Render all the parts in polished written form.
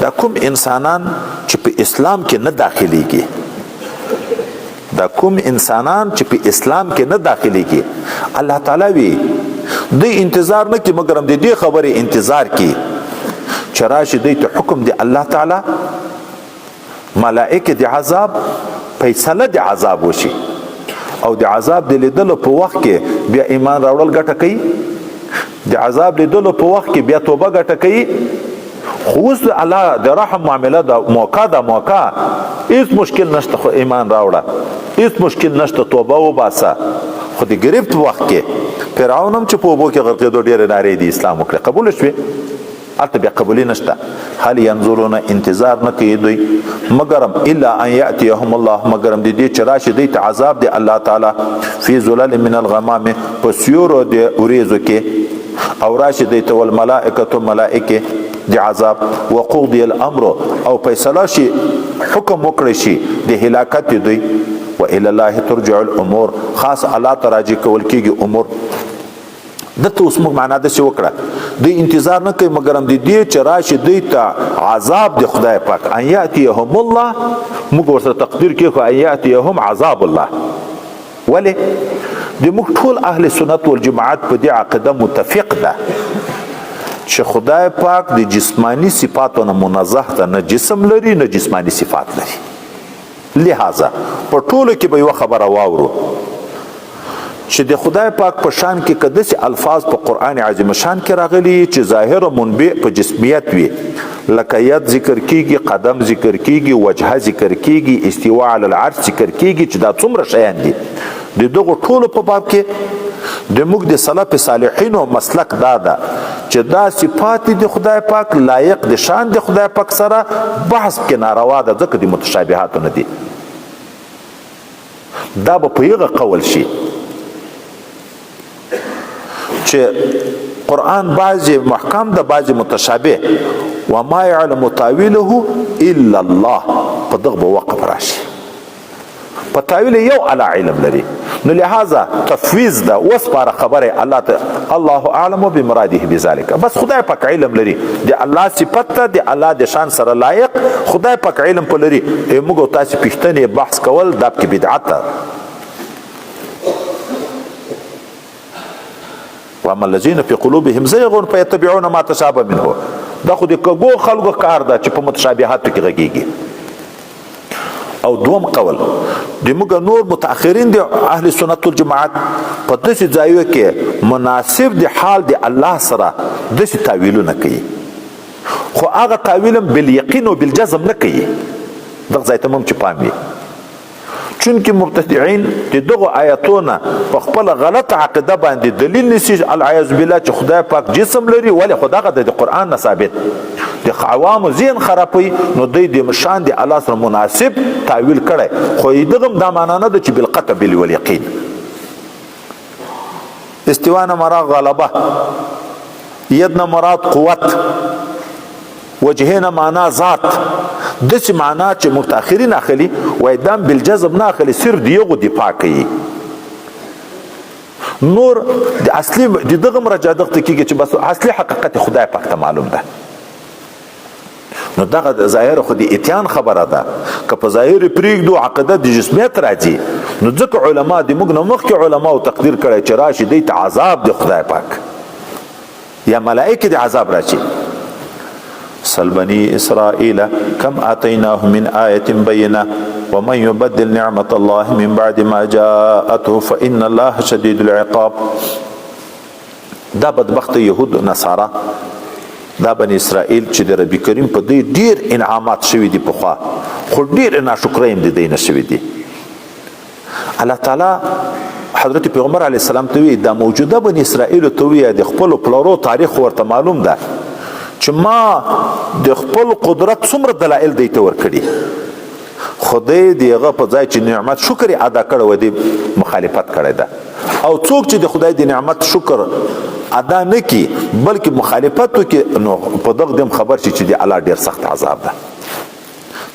دا کوم انسانان چې په اسلام کې نه داخليږي، دا کوم انسانان چې په اسلام کې نه داخليږي، الله تعالی وی دی انتظار نه کی، مګرم د دې خبرې انتظار کی چې راشي دوی ته حکم دی الله تعالی، ملائکه د عذاب فیصله د عذاب وشي، او د عذاب د لیدلو په وخت کې بیا ایمان راوړل ګټه کوي، د عذاب لیدلو په وخت کې بیا توبه ګټه کوي. خو اوس د الله د رحم معامله ده، موقع ده، موقع، هیڅ مشکل نشته، خو ایمان راوړه، هیڅ مشکل نشته، توبه وباسه. خو د گرفت وخت کې فرعون هم چې په اوبو کې غرقېدو ډېرې نارې دي اسلام وکړې، قبول شوې، هلته بیا قبولي نشته. هل ينظرون انتظار نه کوي دوی مګرم الا ان یاتیهم الله، مګرم د دې چې راشي دوی ته عذاب دی الله تعالی فی ظلل من الغمام، په سیورو د وریځو کې، او راشي دوی ته والملائکه ملائکه د عذاب، وقضي الامر او فیصله شي، حکم وکړي شي د هلاکت دوی. والى الله ترجع الامور، خاص الله ته راجع کول کیږي امور. دته اوس موږ معنا داسې وکړه، دوی انتظار نه کوي مګرم د دې چې راشي دوی ته عذاب د خدای پاک، ان یاتیهم الله، موږ ورسره تقدیر کې خو ان یاتیهم عذاب الله. ولې د موږ ټول اهل سنت والجماعت په دې عقیده متفق ده چې خدای پاک د جسمانی صفاتو نه منزه ده، نه جسم لري نه جسمانی صفات لري. لہذا په ټولو کې به یوه خبره واورو چې د خدای پاک په شان کې که داسې الفاظ په قرآن عظیم شان کې راغلي چې ظاهر او منبع په جسمیت وي، لکه ید ذکر کیږي، قدم ذکر کیږي، وجهه ذکر کیږي، استواء علی العرش ذکر کیږي، چې دا څومره شیان دي، د دغو ټولو په باب کې د موږ د سلف صالحینو مسلک دا ده چې دا صفات د خدای پاک لایق د شان د خدای پاک سره بحث کې ناروا ده، ځکه د متشابهاتو نه دي. دا به په هغه قول شي چې قرآن بعضې محکم ده بعضې متشابه، وما يعلم تاویله الا الله، په دغه به وقف راشي، په تاویل یو علی علم لري. نو لہذا تفویض ده، وسپاره خبره الله ته، الله اعلم بمراده بذلک، بس خدای پاک علم لري، د الله صفت ته د الله د شان سره لایق خدای پاک علم په لري. موږ تاسو پښتنې بحث کول دا پکې بدعت ده. واما الذين في قلوبهم زيغ فيتبعون ما تشابه منه، دا خو د کږو خلکو کار ده چې په متشابهاتو کې غږیږي. او دوم قول د موږ نور متأخرین د اهل سنت والجماعت په داسې ځایو کې مناسب د حال د الله سره داسې تاویلونه کوي، خو هغه تاویل هم بالیقین او بالجزم نه کوي. دغه ځای ته هم چې پام وي، چونکه مبتدعين د دغو آیتونه په خپل غلط عقیده باندې دلیل نیسي، العیاذ بالله، چې خدای پاک جسم لري، ولې خو دغه د قرآن نه ثابت د عوامو ذهن خرابوي، نو دوی د شان د الله سره مناسب تاویل کړی، خو یې دغه هم دا معنا نه ده چې بالقطع بالیقین. استوا نه مراد غلبه، ید نه مراد قوت، وجهه نه معنا ذات، داسې معنا چې متأخرین اخلي وایي دام بالجزم نه اخلي، صرف د یغو دفاع کوي. نور د اصلي د دغه مراجعه دغه ته کېږي چې بس اصلي حقیقت خدای پاک ته معلوم ده. نو دغه ظاهر خو د اتیان خبره ده، که په ظاهر پرېږدو عقیده د جسمیت راځي. نو ځکه علما د موږ نه مخکې علماو تقدیر کړی چې راشي دوی ته عذاب د خدای پاک یا ملائکه د عذاب راشي. سل بني اسرائيل كم آتيناه من آية بينة ومن يبدل نعمة الله من بعد ما جاءته فإن الله شديد العقاب. دا بدبخت يهود نصارا، دا بني اسرائيل چې د ربي کریم په دوی ډیر انعامات شوي دي پخوا، خو ډیر ناشکرۍ هم د دوی نه شوي دي. الله تعالی حضرت پیغمبر علیه السلام ته وی دا موجوده بني اسرائیل ته وی د خپل پلرو تاریخ ورته معلوم ده چې ما د خپل قدرت څومره دلایل دی ته ورکړي، خدای دی هغه په ځای چې نعمت شکر ادا کړی و دی مخالفت کړی ده، او څوک چې د خدای د نعمت شکر ادا نه کی بلکې مخالفت وکړي نو په دغه دم خبر شي چې د الله ډیر سخت عذاب ده.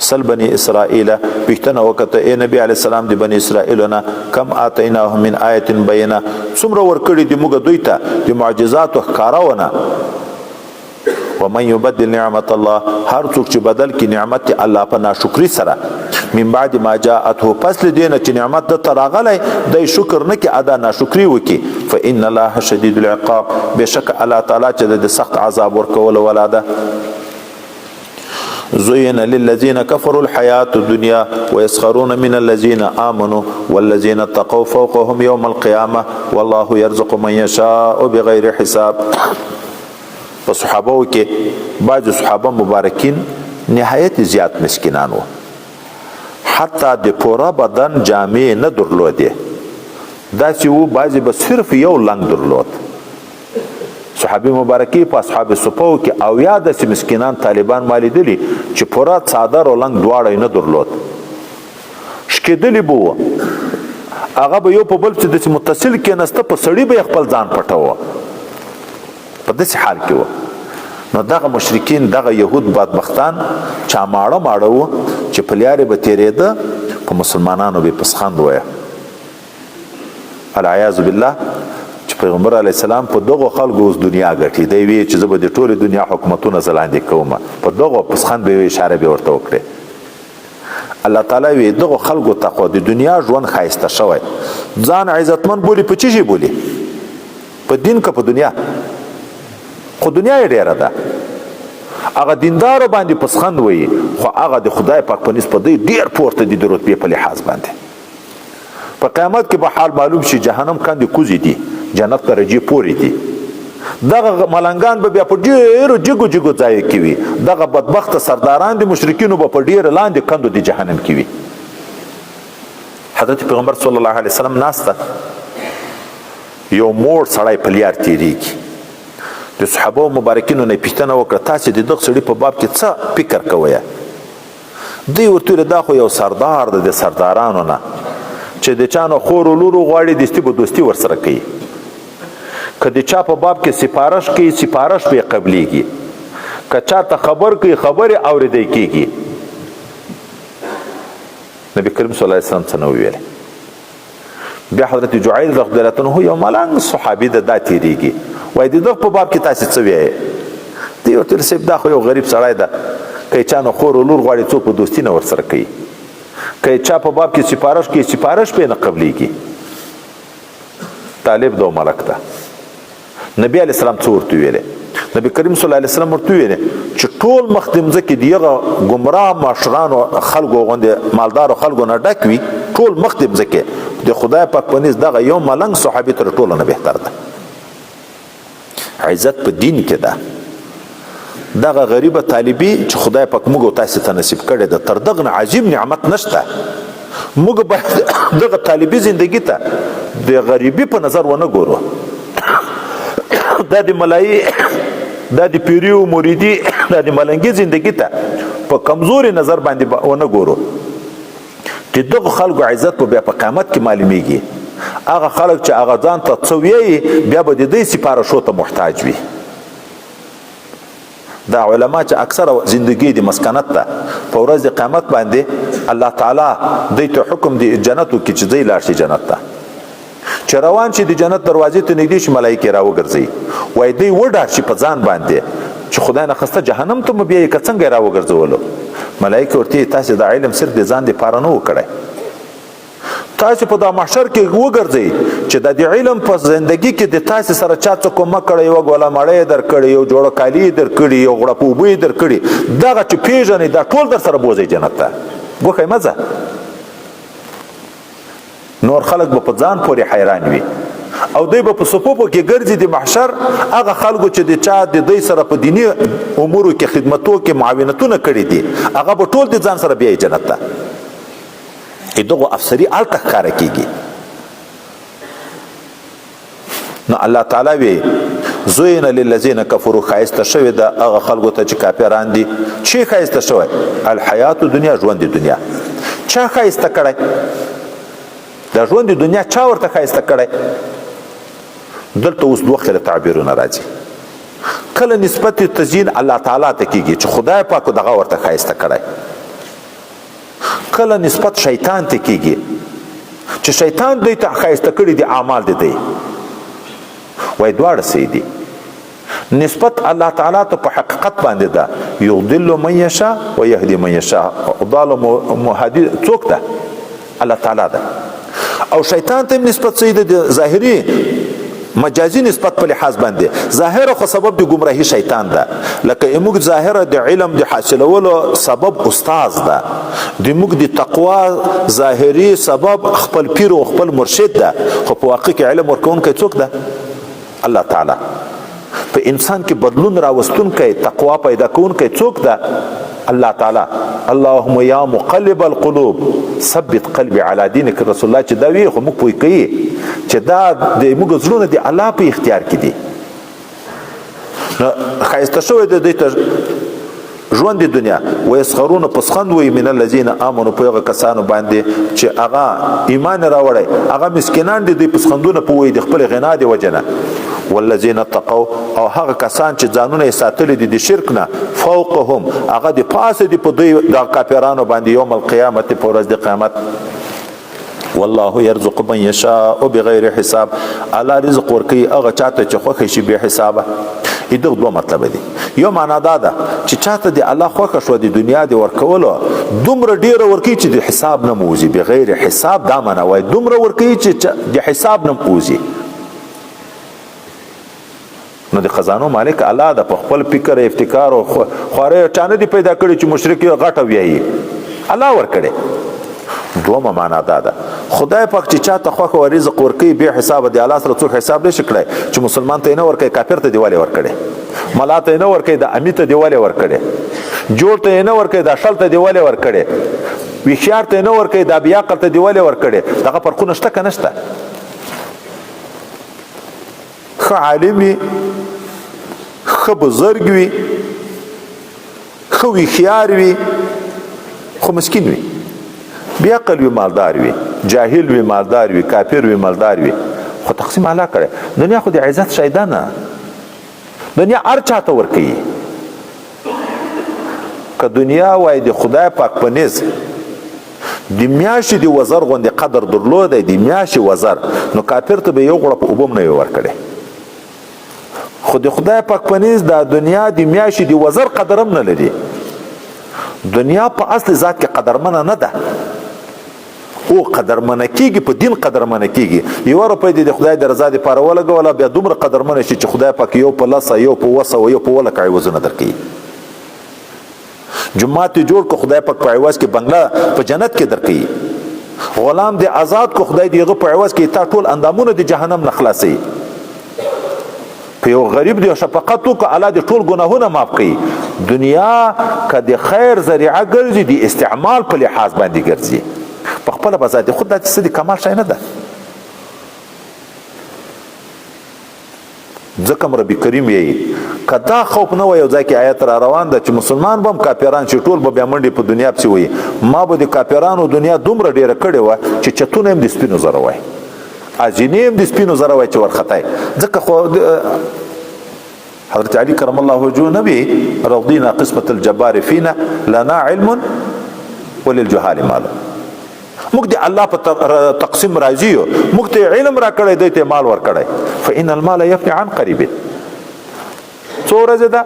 سل بني اسرائیل پښتنه وکته اے نبی علی السلام دی بني اسرائیل نه کم اتیناهم من آیت بینه، څومره ورکړي دی موږ دوی ته د معجزاتو ښکارونه. ومن يبدل نعمت الله، هر څوک چې بدل کی نعمت الله په ناشکری سره، من بعد ما جاءته، پس له دې نه چې نعمت ده ته راغلی دی شکر نه کې ادا ناشکری وکي، فإن الله شدید العقاب، بېشکه الله تعالی چې د سخت عذاب ورکولو ولا ده. زين للذين كفروا الحياة الدنيا ويسخرون من الذين آمنوا والذين اتقوا فوقهم يوم القيامة والله يرزق من يشاء بغير حساب. په صحابو کې بعض صحابه مبارکین نهایت زیات مسکینان وو، حتی د پوره بدن جامې نه درلودې، داسې وو بعضې به صرف یو لنګ درلود. صحابي مبارکي په اصحاب صفو کې او یا داسې مسکینان طالبان ما لیدلي چې پوره څادر او لنګ دواړه یې نه درلود، شکېدلي به وو، هغه به یو په بل چې داسې متصل کېناسته، په سړي به یې خپل ځان پټوه، په داسې حال کې وو. نو دغه مشرکین، دغه یهود بدبختان چا ماړه ماړه وو چې په لیارې به تېرېده، په مسلمانانو به یې پسخند ویه. العیاذ بالله چې پیغمبر علی السلام په دغو خلکو اوس دنیا ګټي، دی وی چې زه به د ټولې دنیا حکومتونه زه لاندې کوم، په دغو پسخند به یې اشاره به ورته وکړي. الله تعالی وی دغو خلکو ته خو د دنیا ژوند ښایسته شوی، ځان عزتمن بولي، په څه شي بولي؟ په دین که په دنیا؟ خو دنیا یې ډېره ده. هغه دیندارو باندې پسخند وایي، خو هغه د خدای پاک په نسبت دی ډېر پورته دي د رتبې په لحاظ باندې. په قیامت کې به حال معلوم شي، جهنم کندې کوزې دي، جنت درجې پورې دي. دغه ملنګان به بیا په ډېرو جګو جګو ځایو کې وي، دغه بدبخته سرداران د مشرکینو به په ډېر لاندې کندو د جهنم کې وي. حضرت پیغمبر صلی الله علیه وسلم ناسته، یو موړ سړی په لیار تېرېږي. د صحابه مبارکینو نه پوښتنه وکړه، تاسې د دغه سړي په باب کې څه فکر کوئ؟ دوی ورته ویل، دا خو یو سردار دی د سردارانو نه، چې د چا نه خور او لور وغواړي دستي به دوستي ورسره کوي، که د چا په باب کې سفارش کوي سفارش به یې قبلیږي، که چا ته خبر کوي خبرې اورېدی کېږي. نبی کریم صلی الله علیه وسلم څه نه وویل. بیا حضرت جعیل رضی الله عنه یو ملنګ صحابي ده، دا تېرېږي، وایي د دغه په باب کې تاسې څه وایئ؟ دی ورته ویل، صاحب دا خو یو غریب سړی ده، که یې چا نه خور او لور غواړي څوک په دوستي نه ورسره کوي، که یې چا په باب کې سفارش کوي سفارش پرې نه قبلیږي، طالب ده او ملک ده. نبی علیه السلام څه ورته ویلې؟ نبی کریم صلی الله علیه وسلم ورته ویلې چې ټول مخ د مځکې د هغه ګمراه مشرانو خلکو غوندې مالدارو خلکو نه ډک وي، ټول مخ د مځکې د خدای پاک په نزد دغه یو ملنګ صحابي تر ټولو نه بهتر ده. عزت په دین کې ده. دغه غریبه طالبي چې خدای پاک موږ او تاسې ته نصیب کړې ده، تر دغه نه عظیم نعمت نشته. موږ باید دغه طالبي زندگی ته د غریبي په نظر ونه ګورو. دا د ملایي، دا د پیری او مریدي، دا د ملنګي زندگی ته په کمزوري نظر باندې ونه ګورو. د دغو خلکو عزت به بیا په قیامت کې معلومیږي. هغه خلک چې هغه ځان ته څه ویایي بیا به د دوی سفارشو ته محتاج وي. دا علما چې اکثره زندگی د مسکنت ده، په ورځ د قیامت باندې الله تعالی دوی ته حکم دی جنت وکړي چې دوی لاړ شي جنت ته. چې روان شي د جنت دروازې ته نږدې شي، ملایکې راوګرځي، وایي دوی وډار شي په ځان باندې چې خدای نه خواسته جهنم ته مو بیایي که څنګه یې راوګرځولو. ملایکې ورته وایي تاسې دا علم صرف د ځان دپاره نه و کړی، تاسې په دا محشر کې وګرځئ چې د دې علم په زندگی کې د تاسې سره چا څه کومک کړی، یوه ګوله مړۍ یې درکړې، یو جوړه کالي یې درکړي، یو غوړپ اوبه یې درکړي، دغه چې پېژنئ دا ټول در سره بوځئ جنت ته، ګوښی مه ځه. نور خلک به په ځان پورې حیران وي او دوی به په صفوفو کې ګرځي د محشر. هغه خلکو چې د چا د دوی سره په دیني امورو کې خدمتو کې معاونتونه کړي دي، هغه به ټول د ځان سره بیایي جنت ته. دغه افسري هلته ښکاره کېږي. نو الله تعالی وی زوین للذین کفروا، ښایسته شوې ده هغه خلکو ته چې کافران دي. چې ښایسته شوی؟ الحیات دنیا، ژوند دنیا. چا ښایسته کړی دا ژوند دنیا؟ چا ورته ښایسته کړی؟ دلته اوس دوه خیره تعبیرونه راځي. کله نسبت تزیین الله تعالی ته کیږي چې خدای پاک دغه ورته ښایسته کړی، کله نسبت شیطان ته کیږي چې شیطان دوی ته ښایسته کړي دي اعمال دي دی. وای دواړه صحیح دي. نسبت الله تعالی ته په حقیقت باندې ده، یضل من یشاء و یهدی من یشاء. ضال مهدی څوک ده؟ الله تعالی ده. او شیطان ته نسبت صحیح ده، ظاهری مجازي نسبت په لحاظ باندې. ظاهر خو سبب د ګمراهي شیطان ده، لکه موږ ظاهر د علم د حاصلولو سبب استاد ده، د موږ د تقوا ظاهري سبب خپل پیر او خپل مرشد ده، خو په واقع کې علم ورکوونکی څوک ده؟ الله تعالی. په انسان کې بدلون راوستونکی، تقوا پیدا کوونکی څوک ده؟ الله تعالی. اللهم یا مقلب القلوب ثبت قلبي على دینک. رسول الله چې دا وی خو موږ پوه کوي چې دا د موږ زړونه د الله په اختیار کې دي. نو ښایسته شوی دی دوی ته ژوند د دنیا، ویسخرون پسخند وی من الذین آمنو، په هغه کسانو باندې چې هغه ایمان راوړی، هغه مسکینان دي، دوی پسخندونه په وی د خپل غنا دی وجنه. والذین اتقوا، او هغه کسان چې ځانونه یې ساتلي دي د شرک نه، فوقهم، هغه د پاسه دي په دوی د کافرانو باندې یوم القیامت، په ورځ د قیامت. والله يرزق من يشاء بغیر حساب. الله رزق ورکوي هغه چاته چې خوښ شي بې حسابه. دغه دوه مطلب دي. یو معنا دا ده چې چاته د الله خوښه شوه د دنیا د ورکولو دومره ډېره ورکوي چې د حساب نه موزي، بغیر حساب. دا معنا وایي دومره ورکوي چې د حساب نه موزي. نو د خزانو مالک الله ده، په خپل فکر افتکار او خوارۍ چا نه دي پیدا کړي چې مشرک یې غټه ویایي، الله ورکړي. دومه معنا دا ده خدای پاک چې چاته خوښه و رزق ورکوي بې حسابه دی، الله سره څوک حساب نشي کړی چې مسلمان ته یې نه ورکوي کافر ته دی ولې ورکړي، ملا ته یې نه ورکوي د امي ته دی ولې ورکړي، جوړ ته یې نه ورکوي دا شل ته دی ولې ورکړي، هوښیار ته یې نه ورکوي دا بې عقل ته دی ولې ورکړي. دغه فرقونه شته که نشته؟ ښه عالم وي، ښه بزرګ وي، ښه هوښیار وي، خو مسکین وي، بې عقل وي، مالدار وي، جاهل وي، مالدار وي، کافر وي، مالدار وي، خو تقسیم الله کړی. دنیا خو د عزت شی ده نه، دنیا هر چا ته ورکوي. که دنیا وای د خدای پاک په نزد د میاشتې د وزر غوندې قدر درلودی، د میاشتې وزر، نو کافر ته به یو غوړپ اوبه هم نه وي ورکړی. خو د خدای پاک په نزد دا دنیا د میاشتې د وزر قدر هم نه لري. دنیا په اصل ذات کې قدرمنه نه ده، او قدرمنه کیږي په دین قدرمنه کیږي. یوه روپۍ دې د خدای د رضا دپاره ولګوله، بیا دومره قدرمنه شي چې خدای پاک یو په لسه، یو په اووه سوه، یو په اووه لکه عوضونه درکوي. جومات دې جوړ که خدای پاک په عوض کې بنګله په جنت کې درکوي. غلام دې آزاد که خدای دې هغه په عوض کې تا ټول اندامونه د جهنم نه خلاصوي. په یو غریب دې شفقت وکړه، الله دې ټول ګناهونه معاف کړي. دنیا که د خیر ذریعه ګرځي، د استعمال په لحاظ باندې ګرځي، په خپله به ذات خود دا چې څه د کمال شی نه ده. ځکه هم رب کریم یې که دا خوف نه وای، یو ځای کې آیت را روان ده چې مسلمان به هم کافران شي، ټول به بیا منډې په دنیا پسې وایي. ما به د کافرانو دنیا دومره ډېره کړې وه چې چتونه هم د سپینو زرو وای، ازینې هم د سپینو زرو وای چې ورختای. ځکه خو حضرت علی کرم الله وجهه نبی رضینا قسمة الجبار فینا لنا علم وللجهال مال. موږ د الله په تقسیم راضي یو، موږ ته علم راکړی دی، ته مال ورکړی. فإن المال يفني عن قریب. څو ورځې ده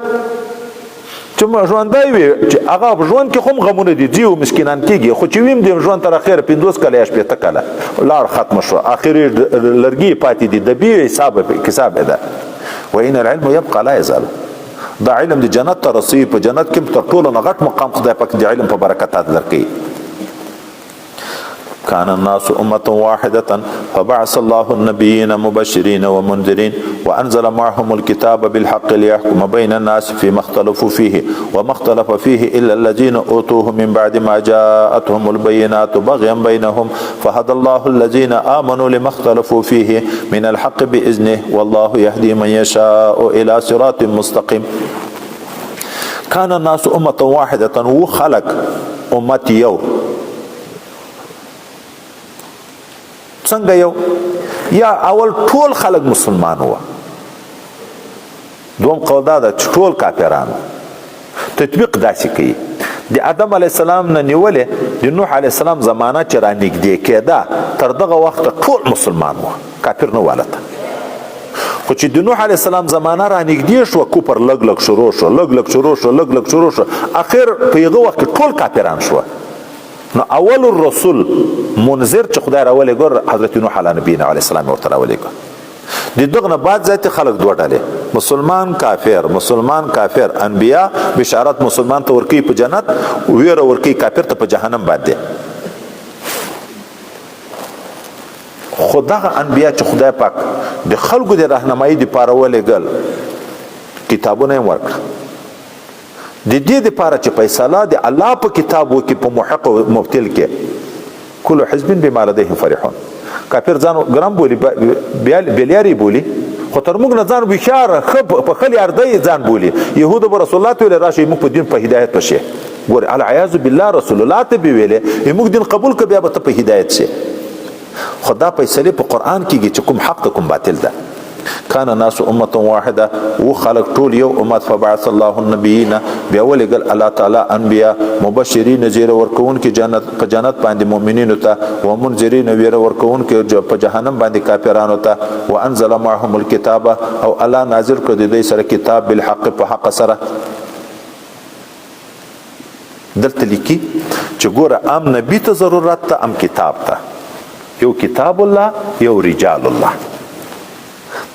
چې ژوندی وي، چې هغه په ژوند کې خو هم غمونه دي، ځي او مسکینان کېږي، خو چې ویم دې ژوند تر اخره 50 کاله یا 60 کاله لاړ ختمه شوه، اخري لرګي پاتې دي، د بې حساب کتاب ده. وإن العلم يبقى لا يزال. دا علم د جنت ته رسوي، په جنت کې تر ټولو نه غټ مقام خدای پاک د علم په برکت درکوي. كان الناس أمة واحدة فبعث الله النبيين مبشرين ومنذرين وأنزل معهم الكتاب بالحق ليحكم بين الناس فيما اختلفوا فيه وما اختلف فيه إلا الذين أوتوه من بعد ما جاءتهم البينات بغيا بينهم فهدى الله الذين آمنوا لما اختلفوا فيه من الحق بإذنه والله يهدي من يشاء إلى صراط مستقيم. كان الناس أمة واحدة وخلق أمة يو. څنګه یو؟ یا اول ټول خلک مسلمان وو، دوم قول دا ده چې ټول کافران وو. تطبیق داسې کوي، د آدم علیه السلام نه نیولې د نوح علیه السلام زمانه چې رانږدې کېده تر دغه وخته ټول مسلمان وو، کافر نه والته. خو چې د نوح علی السلام زمانہ را نږدې شو، کوپر لګ لګ شروع شو، لګ لګ شروع شو، لګ لګ شروع شو، اخر په هغه وخت کې ټول کافران شو. نو اول الرسول منذر چې خدای راولېږه حضرت نوح علی نبینا علیه السلام ورته راولېږه. د دغه نه بعد ځای خلک دوه ډلې، مسلمان کافر، مسلمان کافر. انبیا بشارت مسلمان ته ورکی په جنت، ویره ورکی کافر ته په جهنم باندې. خو دغه انبیا چې خدای پاک د خلکو د راهنمایي دپاره ولېږل، کتابونه یې ورکړه د دې دپاره چې فیصله د الله په کتاب وکړي په محق او مبتل کې. کل حزب بما لديهم فرحون. کافر ځان ګرام بولي، بلیاري بولي، خو تر موږ نه ځان هوښیار ښه په ښه لار دی ځان بولي. یهودو به رسول الله ته ویلې راشئ موږ په دین په هدایت به شي. ګورې العیاذ بالله رسول الله ته به ویلې موږ دین قبول که بیا به ته په هدایت شي. خو دا فیصلې په قرآن کېږي چې کوم حق ده کوم باطل ده. کان الناس امه واحده، و خلق ټول یو امت. فبعث الله النبیین، بیا ولېږل الله تعالی انبیا مبشرین زیر ورکوونکي جنت په جنت باندې مؤمنینو ته، ومنذرین ویره ورکوونکي په جهنم باندې کافرانو ته. وانزل معهم الكتاب، او الله نازل کړ د دوی سره کتاب بالحق په حق سره. دلته لیکي چې ګوره ام نبی ته ضرورت ته ام کتاب ته، یو کتاب الله یو رجال الله.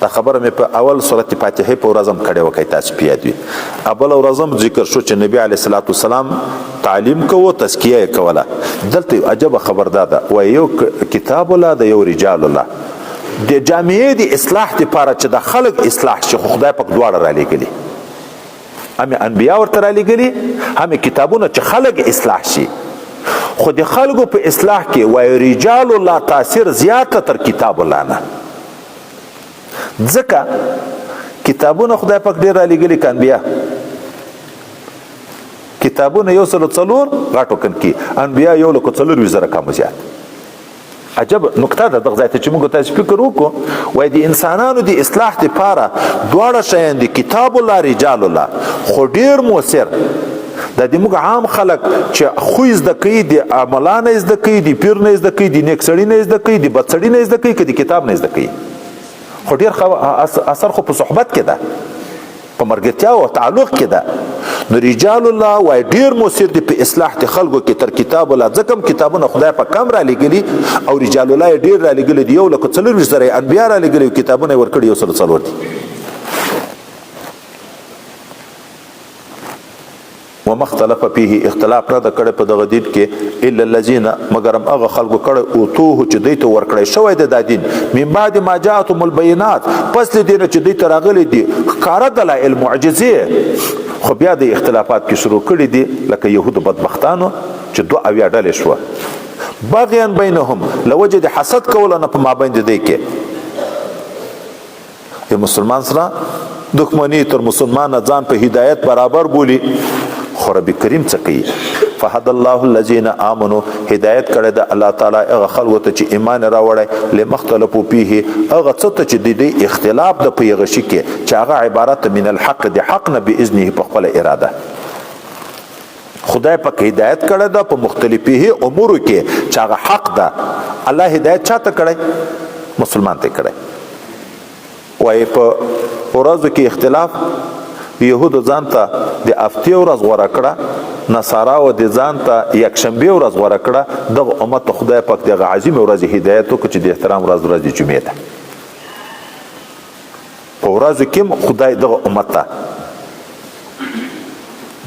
دا خبره مې په اول سورت فاتحه په ورځ هم کړې وه، که تاسو په یاد وي. بله ورځ هم ذکر شو چې نبی علیه الصلاة والسلام تعلیم کوو، تزکیه یې کوله. دلته یو عجبه خبر دا ده، وایي یو کتاب الله ده یو رجال الله. د جامعې د اصلاح دپاره چې د خلک اصلاح شي، خو خدای پاک دواړه رالیږلي، هم انبیا ورته رالیږلي هم کتابونه چې خلک اصلاح شي. خو د خلکو په اصلاح کې وایي رجال الله تاثیر زیات تر کتاب الله نه، ځکه کتابونه خدای پاک ډېر رالیږلي که انبیا کتابونه 104 غټو کن کې انبیا 124,000 کم زیات. عجب نقطه ده دغه ځای ته چې موږ تاسو فکر وکړو. وایي د انسانانو د اصلاح دپاره دواړه شیان دي، کتاب الله رجال الله، خو ډېر موثر دا د موږ عام خلک چې خوی زده کوي، د ملا نه زده کوي، د پیر نه زده کوي، د نیک سړي نه زده کوي، د بد سړي نه زده کوي، که د کتاب نه زده کوي. خو ډېر اثر خو په صحبت کې ده، په مرګتیا او تعلق کې ده. نو رجال الله وای ډیر موثر دی په اصلاح د خلکو کې تر کتاب الله، ځکه هم کتابونه خدای په کم را لېږلي او رجال الله یې ډیر را لېږلي دي. 124,000 انبیا را لېږلي او کتابونه یې ورکړي 104 دي. وما اختلف فيه، اختلاف نه ده کړی په دغه دین کې الا الذين، مګر هم هغه خلکو کړی اوتوه چې دوی ته ورکړی شوی دی دا دین، من بعد ما جاءتهم البینات، پس له دې نه چې دوی ته راغلي دي ښکاره دلایل معجزې. خو بیا د اختلافات کې شروع کړي دي، لکه یهودو بدبختانو چې 72 ډلې شوه، بغیا بینهم، له وجې د حسد کولو نه په مابین د دوی کې. د مسلمان سره دښمني تر مسلمان ځان په هدایت برابر بولي، خو رب کریم څه کوي؟ فهد الله الذين آمنوا، هدایت کړی د الله تعالی هغه خلکو ته چې ایمان راوړی، لما اختلفوا فيه، هغه څه ته چې د دې اختلاف د په هغه شي کې چې هغه عبارت من الحق د حق نه باذنه په خپله اراده. خدای پاک هدایت کړی ده په مختلفه امورو کې چې هغه حق ده. الله هدایت چاته کړی؟ مسلمان ته کړی. وایي په ورځو کې اختلاف، یهودو ځان ته د هفتې ورځ غوره کړه، نصاراو د ځان ته یکشنبې ورځ غوره کړه. دغه امت ته خدای پاک دغه عظیمې ورځې هدایت وکړ چې د احترام ورځ ورځ د جمعې ده. په ورځو کې هم خدای دغه امت ته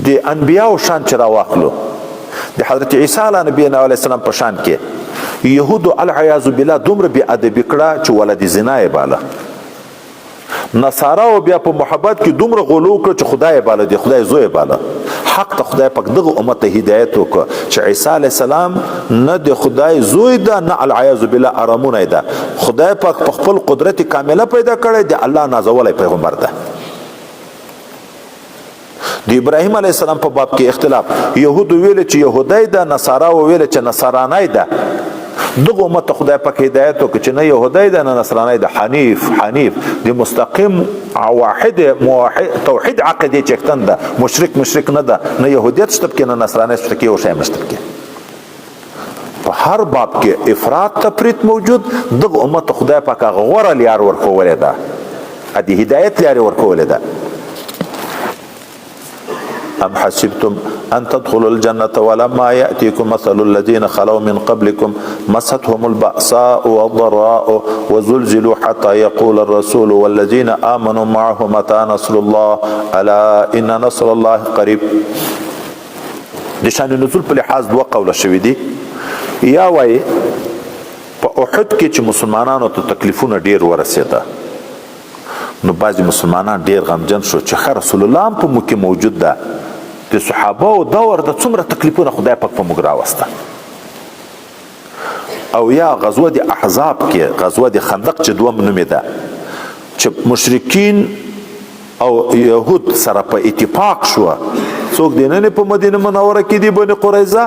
د انبیاو شان چې راواخلو، د حضرت عیسی علیه نبینا علیه السلام په شان کې یهودو العیاذ بالله دومره بې ادبي کړه چې ولد زنا یې باله. نصاراو بیا په محبت کې دومره غلو کړ چې خدای یې باله، د خدای زوی یې باله. حق ته خدای پاک دغه امت ته هدایت وکړ چې عیسی علیه السلام نه د خدای زوی ده نه العیاذ بالله ارمونه ده. خدای پاک په خپل قدرت کامله پیدا کړی، د الله نازولی پیغمبر ده. د ابراهیم علیه السلام په باب کې اختلاف، یهودو ویل چې یهودی ده، نصاراو ویل چې نصرانی ده. دغه امت ته خدای پاک هدایت وکړ چې نه یهودی ده نه نصرانی ده، حنیف حنیف د مستقیم واحد موحد توحید عقیدې څښتن ده، مشرک مشرک نه ده، نه یهودیت شته پکې نه نصرانی شته پکې، یو شی هم نشته پکې. په هر باب کې افراط تفریط موجود. دغه امت ته خدای پاک هغه غوره لیار ورښوولې ده. د هدایت لارې ورکولې ده. ام حسبتم ان تدخلوا الجنة ولما يأتيكم مثل الذين خلوا من قبلكم مستهم البأساء والضراء وزلزلوا حتى يقول الرسول والذين آمنوا معه متى نصر الله ألا إن نصر الله قريب. د شان نزول په لحاظ دوه قوله شوي دي. یا وایي په احد کې چې مسلمانانو ته تکلیفونه ډیر ورسېده، نو بعضې مسلمانان ډیر غمجن شو چې ښه رسول الله هم په موږ کې موجود ده، د صحابه او دور د څومره تکلیفونه خدای پاک په موږ راوسته. او یا غزوه د احزاب کې، غزوه د خندق چې دوم نومې ده، چې مشرکین او یهود سره په اتفاق شو، څوک دی نن په مدینه منوره کې دی بني قریظه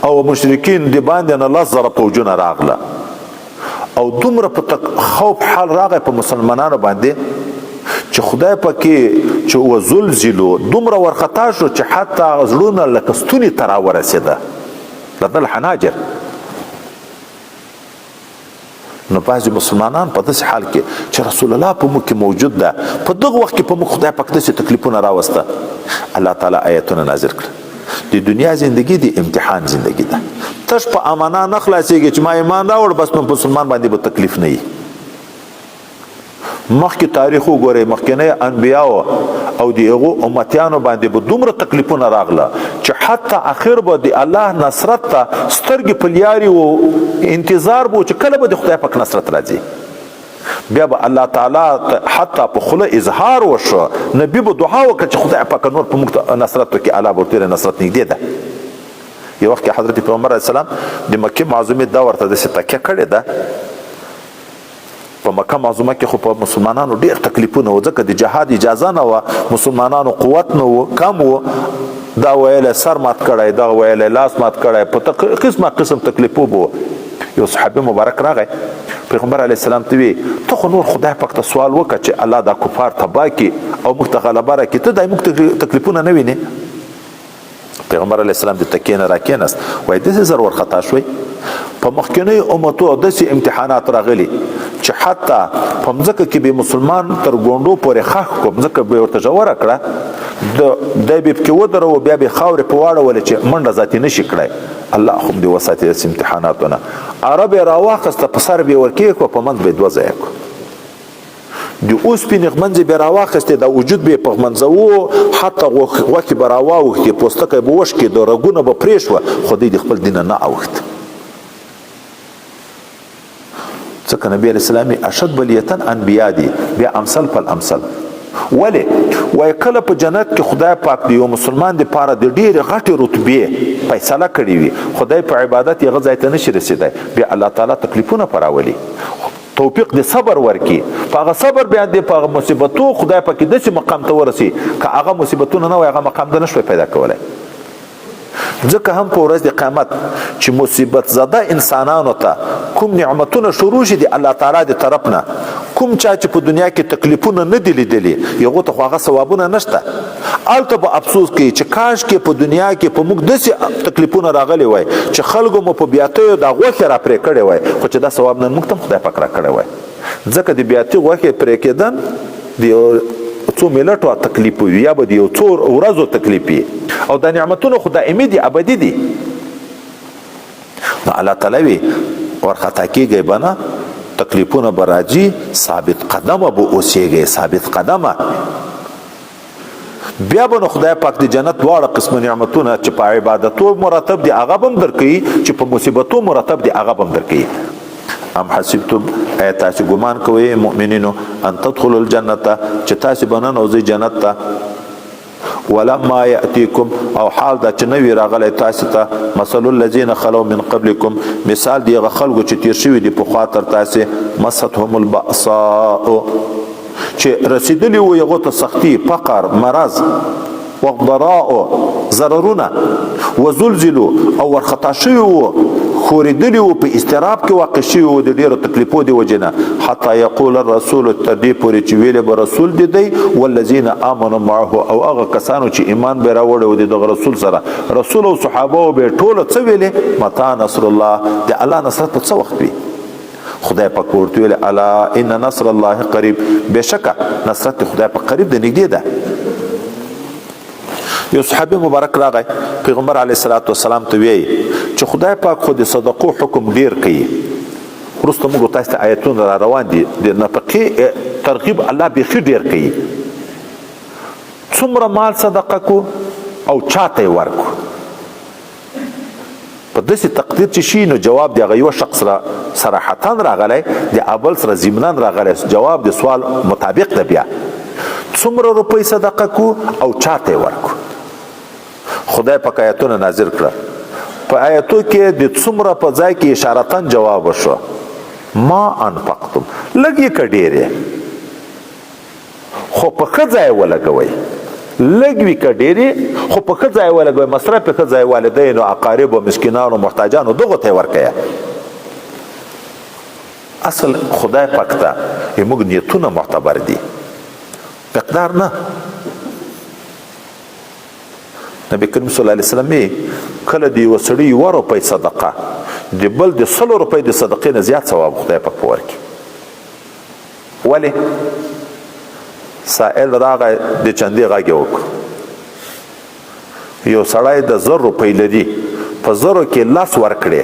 او مشرکین دی باندې نه 10,000 فوجونه راغله، او دومره په خوف حال راغی په مسلمانانو باندې چې خدای پکې چې وزلزلو دومره ورخطا شو چې حتی زړونه لکه ستوني ته راورسېده، لدل حناجر. نو بعضې مسلمانان په داسې حال کې چې رسول الله په موږ کې موجود ده، په دغه وخت کې په موږ خدای پاک داسې تکلیفونه راوسته، الله تعالی آیتونه نازل کړل. د دنیا زندگی د امتحان زندگی ده، تش په امانه نه خلاصېږي چې ما ایمان راوړ بس نو مسلمان باندې به تکلیف نه وي. مخکې تاریخ وګورئ، مخکنی انبیاو او د هغو امتیانو باندې به دومره تکلیفونه راغله چې حتی اخر به د الله نصرت ته سترګې په لیارې وو، انتظار به و چې کله به د خدای پاک نصرت راځي. بیا به الله تعالی حتی په خوله اظهار وشو، نبی به دعا وکړه چې خدای پاک نور په موږ ته نصرت وکړي، الله به ورته نصرت نږدې ده. یو وخت کې حضرت پیغمبر علیه السلام د مکې معظمې دا ورته داسې تکیه کړې ده. په مکه معظمه کې خو په مسلمانانو ډېر تکلیفونه وو، ځکه د جهاد اجازه نه وه، مسلمانانو قوت نه و، کم و. دا ویلی سر مات کړی، دا ویلی لاس مات کړی، په قسمه قسم تکلیفو به وو. یو صحابي مبارک راغی پیغمبر علیه السلام ته وی، ته خو نور خدای پاک ته سوال وکړه چې الله دا کفار تباه کړي او موږ ته غلبه راکړي، ته دا موږ تکلیفونه نه وینې؟ پیغمبر علیه السلام د تکیې نه راکېناست، وایي داسې زر ورخطا شوئ. په مخکنیو امتو داسې امتحانات راغلي چې حتی په مځکه کې به مسلمان تر ګونډو پورې ښخ کړو، مځکه به یې ورته ژوره کړه، دی به پکې ودروو، بیا به یې خاورې په واړولې چې منډه ذاتي نه شي کړی. الله خو دې وساتي داسې امتحاناتو نه. عرب یې راواخیسته، په سر به یې ورکېښوه، په منځ به یې دوه ځایه کړو. د اوسپنې ږمنځې به راواخیستې، دا وجود به یې په ږمنځه وو، حتی غوښې به راواوښتې، پوستکی به وشکېده، رګونه به پرې شوه، خو دی د خپل دینه نه اوښت. ځکه نبی علیه السلام یې اشد بلیتن انبیا دي، بیا امثل پل امثل. ولې وایي کله په جنت کې خدای پاک د یو مسلمان دپاره د ډېرې غټې رتبې فیصله کړې وي، خدای په عبادت یې هغه ځای ته نشي رسېدی، بیا الله تعالی تکلیفونه په راولي، توفیق د صبر ورکي، په هغه صبر بیا د په هغه مصیبتو خدای پکې داسې مقام ته ورسي که هغه مصیبتونه نه وای هغه مقام د نشوی پیدا کولی. ځکه هم په ورځ د قیامت چې مصیبت زده انسانانو ته کوم نعمتونه شروع شي د الله تعالی د طرف نه، کوم چا چې په دنیا کې تکلیفونه نه دي لیدلي هغو ته خو هغه ثوابونه نشته، هلته به افسوس کوي چې کاش کې په دنیا کې په موږ داسې تکلیفونه راغلي وای چې خلکو مو په بیاتیو دا غوښې را پرې کړې وای، خو چې دا ثواب نن موږ ته هم خدای پاک را کړی وای. ځکه د بیاتي غوښې پرې کېدل د یو څو ملټو تکلیف وي یا به د یو څو ورځو تکلیف وي، او دا نعمتونه خو دایمي دي، ابدي دي. نو الله تعالی وی ورخطا کېږئ به نه، تکلیفونه به راځي، ثابت قدمه به اوسېږئ، ثابت قدمه. بیا به نو خدای پاک د جنت دواړه قسمه نعمتونه چې په عبادتو مرتب دي هغه به هم درکوي، چې په مصیبتو مرتب دي هغه به هم درکوي. ام حسبتم، ایا تاسې ګمان کوئ مؤمنینو، ان تدخلوا الجنة چې تاسې به ننوځئ جنت ته، ولما یأتیکم، او حال دا چې نه وي راغلی تاسې ته مثل الذین خلو من قبلکم، مثال دی هغه خلکو چې تیر شوي دي پخوا تر تاسې، مستهم البأساء، چې رسېدلي وو هغو ته سختي، فقر، مرض، والضراء، ضررونه، وزلزلو، او ورخطا شوي وو، ښورېدلي وو، په اضطراب کې واقع شوي وو د ډېرو تکلیفو د وجې نه، حتی یقول الرسول، تر دې پورې چې ویلې به رسول دي دی، والذین آمنوا معه، او هغه کسانو چې ایمان به راوړی و د دغه رسول سره، رسول او صحابه به ټوله څه ویلې؟ متا نصر الله، د الله نصرت په څه وخت وي؟ خدای پاک ورته ویل الا ان نصر الله قریب، بشکه نصرت خدای پاک قریب ده، نږدې ده. یو صحابي مبارک راغی پیغمبر علیه الصلاة والسلام ته ویي چې خدای پاک خو د صدقو حکم ډیر کوي. وروسته موږ تاسو ته آیتونه را روان دي، د نفقې ترغیب الله بیخي ډیر کوي. څومره مال صدقه کو او چاته یې ورکو، په داسې تقدیر چې شي نو جواب د هغه یو شخص سره صراحتا راغلی، د ابل سره ضمنا راغلی، جواب د سوال مطابق ده. بیا څومره روپۍ صدقه کو او چاته یې ورکو. خدای پاک آیتونه نازل کړه، په آیتو کې د څومره په ځای کې اشارتاً جواب وشو، ما انفقتم، لږ یې که ډېر یې خو په ښه ځای ولګوئ، لږ وي که ډېر یې خو په ښه ځای ولګوئ، مصرف یې ښه ځای والدینو، اقاربو، مسکینانو، محتاجانو دغو ته یې ورکوه. اصل خدای پاک ته زموږ نیتونه معتبر دي، مقدار نه. نبی کریم صلی الله علیه وسلم کله د یوه سړي یوه روپۍ صدقه د بل د سلو روپۍ د صدقې نه زیات ثواب خدای پاک په ورکړي. ولې؟ سائل راغی د چندې غږ یې وکړ، یو سړی د 1000 روپۍ لري، په 1000 کې 10 ورکړې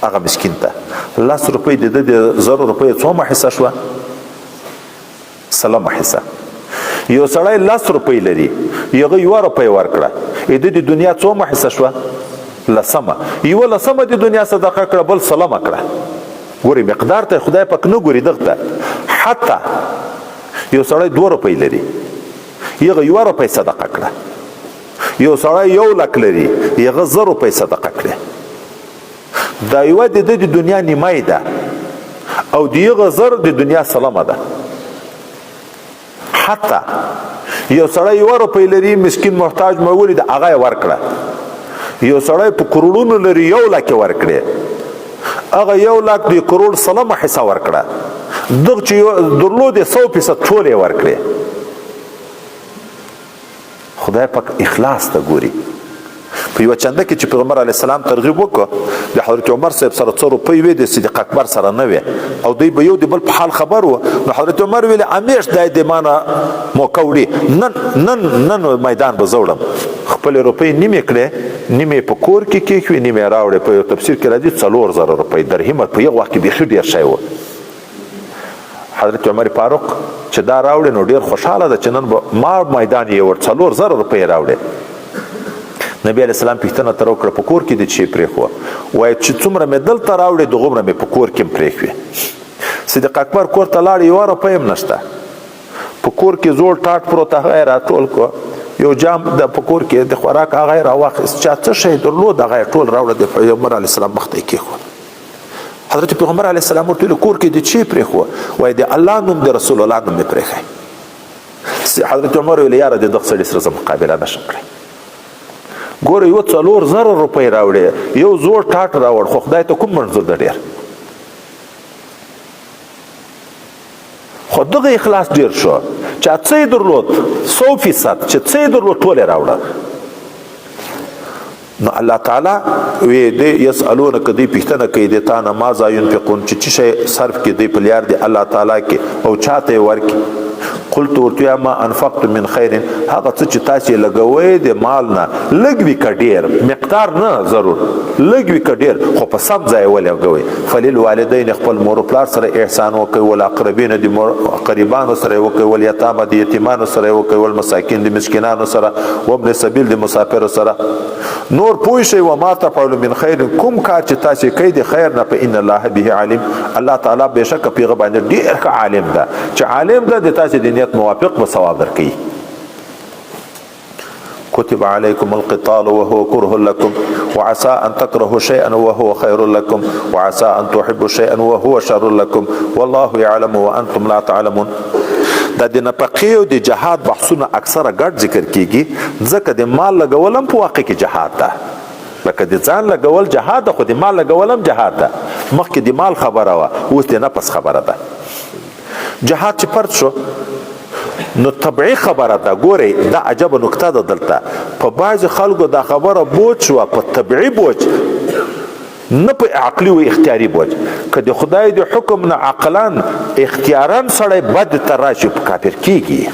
هغه مسکین ته، 10 روپۍ د ده د 1000 روپۍ څومره حصه شوه؟ سلمه حصه. یو سړی 10 روپۍ لري، هغه 1 روپۍ ورکړه، د ده د دنیا څومره حصه شوه؟ لسمه. یوه لسمه د دنیا صدقه کړه، بل سلمه کړه. ګوري مقدار ته خدای پاک نه ګوري دغه. حتی یو سړی 2 روپۍ لري، هغه 1 روپۍ صدقه کړه. یو سړی 1 لک لري، هغه 1000 روپۍ صدقه کړه. دا یوه د ده د دنیا نیمه ده او د هغه 1000 د دنیا سلمه ده. حتی یو سړی 1 روپۍ لري، مسکین محتاج مې ولید، هغه یې ورکړه. یو سړی په کروړونو لري، 1 لک یې ورکړې، هغه 1 لک د کروړ سلمه حصه ورکړه، دغه چې درلود یې 100% ټول یې ورکړې. خدای پاک اخلاص ته ګوري. په یوه چنده کې چې پیغمبر علیه السلام ترغیب وکړ، د حضرت عمر صاحب سره څو روپۍ وې، د صدیق اکبر سره نه وې، او دوی به یو د بل په حال خبر وو. نو حضرت عمر ویل همیش دی د ما نه موقع وړي، نن نن نن میدان به زه وړم. خپلې روپۍ نیمې کړې، نیمې په کور کې کېښوې، نیمې راوړې. په یو تفسیر کې راځي 4000 روپۍ درهمه په یو وخت کې بیخي ډېر شی و. حضرت عمر فاروق چې دا راوړې نو ډېر خوشحاله ده چې نن به ما میدان یې وړ، 4000 روپۍ راوړې. نبی علیه السلام پوښتنه ترې وکړه په کور کې دې چې پرېښوه؟ وایي چې څومره مې دلته راوړې دغومره مې په کور کې هم پرېښوې. صدیق اکبر کور ته لاړ، 1 روپۍ هم نشته. په کور کې زوړ ټاټ پروت، هغه یې راټول کړ، یو جام د په کور کې د خوراک هغه یې راواخیست، چا څه شی درلود هغه یې ټول راوړه، د پیغمبر علیه السلام مخ ته یې کېښود. حضرت پیغمبر علیه السلام ورته ویل کور کې دې چې پرېښوه؟ وایي د الله نوم د رسول الله نوم مې پرېښی. حضرت عمر ویل یاره د دغه سړي سره زه مقابله نشم کړی. ګوره یو 4000 روپۍ راوړې، یو زوړ ټاټ راوړ، خو خدای ته کوم منظور ده ډېر. خو دغه اخلاص ډېر شو، چا څه یې درلود 100% چې څه یې درلود ټول یې راوړه. نو الله تعالی وی دی یسالونک، دی پوښتنه کوي د تا نه ماذا ينفقون، چې څه شی صرف کړي دی په لیار دی الله تعالی کې او چاته یې ورکړي. قلت ورته یا ما انفقت من خیر، هغه څه چې تاسې لګوئ د مال نه، لږ وي که ډېر، مقدار نه ضرور، لږ وي که ډېر، خو په سم ځای ولګوئ. فللوالدین، خپل مور و پلار سره احسان وکړئ، والاقربین، د مور قریبانو سره یې وکړئ، والیتامه، د یتیمانو سره یې وکړئ، والمساکین، د مسکینانو سره، وابن السبیل، د مسافرو سره. نور پوه شئ وما تفعلوا من خیر، کوم کار چې تاسې کوئ د خیر نه، فإن الله به علیم، الله تعالی بېشکه په هغه باندې ډېر ښه عالم ده، چې عالم ده د تاسې د نیت موافق به ثواب درکوي. كتب عليكم القتال وهو كره لكم وعسى أن تكرهوا شيئا وهو خير لكم وعسى أن تحبوا شيئا وهو شر لكم والله يعلم وأنتم لا تعلمون. دا د نفقې او د جهاد بحثونه اکثره ګډ ذکر کیږي، ځکه د مال لګول هم په واقع کې جهاد ده، لکه د ځان لګول جهاد ده، خو د مال لګول هم جهاد ده. مخکې د مال خبره وه، اوس د نفس خبره ده. جهاد چې فرض شو نو طبعي خبره ده. ګورئ دا عجبه نکته ده، دلته په بعضې خلکو دا خبره بوج شوه، په طبعي بوج. نه په عقلي او اختیاري بوج. که د خدای د حکم نه عقلا اختیارا سړی بد ته راشي، په کافر کیږي.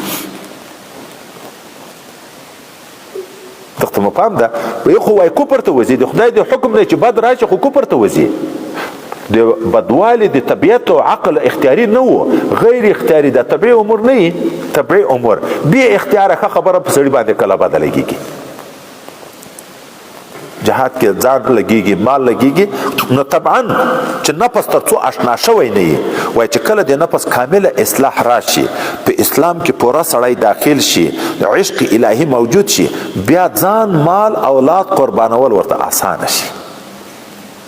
دغه مو پام ده، وی خو وای کوپر ته وځي، د خدای د حکم نه چې بد راشي خو کوپر ته وځي. د بدوالي د طبیعت او عقل اختیاري نه وو، غیر اختیاري ده، طبیعي امور نه، طبیعي امور بی اختیاره ښه خبره په سړي باندې کله بده لګیږي. جهاد کې ځان لګیږي، مال لګیږي، نو طبعا چې نفس تر څو آشنا شوی نه وي، وایي چې کله د نفس کامله اصلاح راشي، په اسلام کې پوره سړی داخل شي، عشق الهي موجود شي، بیا ځان مال اولاد قربانول ورته اسانه شي،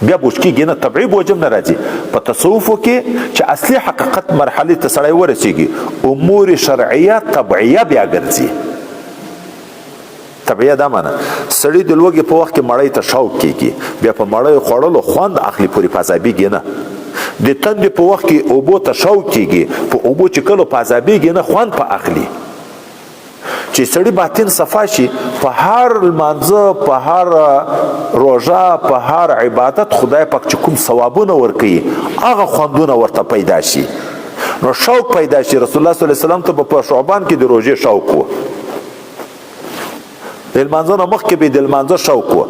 بیا بوج کېږي نه، طبعي بوج هم نه راځي. په تصوفو کې چې اصلي حقیقت مرحلې ته سړی ورسېږي، امور شرعیه طبعیه بیا ګرځي. طبیعه دا معنی، سړی د لوږې په وخت کې مړۍ ته شوق کېږي، بیا په مړۍ خوړلو خوند اخلي، پورې پازابېږي نه. د تندې په وخت کې اوبو ته شوق کېږي، په اوبو چې کله پازابېږي نه، خوند په اخلي. چې سړی باطن صفا شي، په هر لمانځه، په هر روژه، په هر عبادت خدای پاک چې کوم ثوابونه ورکوي، هغه خوندونه ورته پیدا شي، نو شوق پیدا شي. رسول الله صلی الله علیه وسلم ته په شعبان کې د روژې شوق و، د لمانځه نه مخکې به د لمانځه شوق و،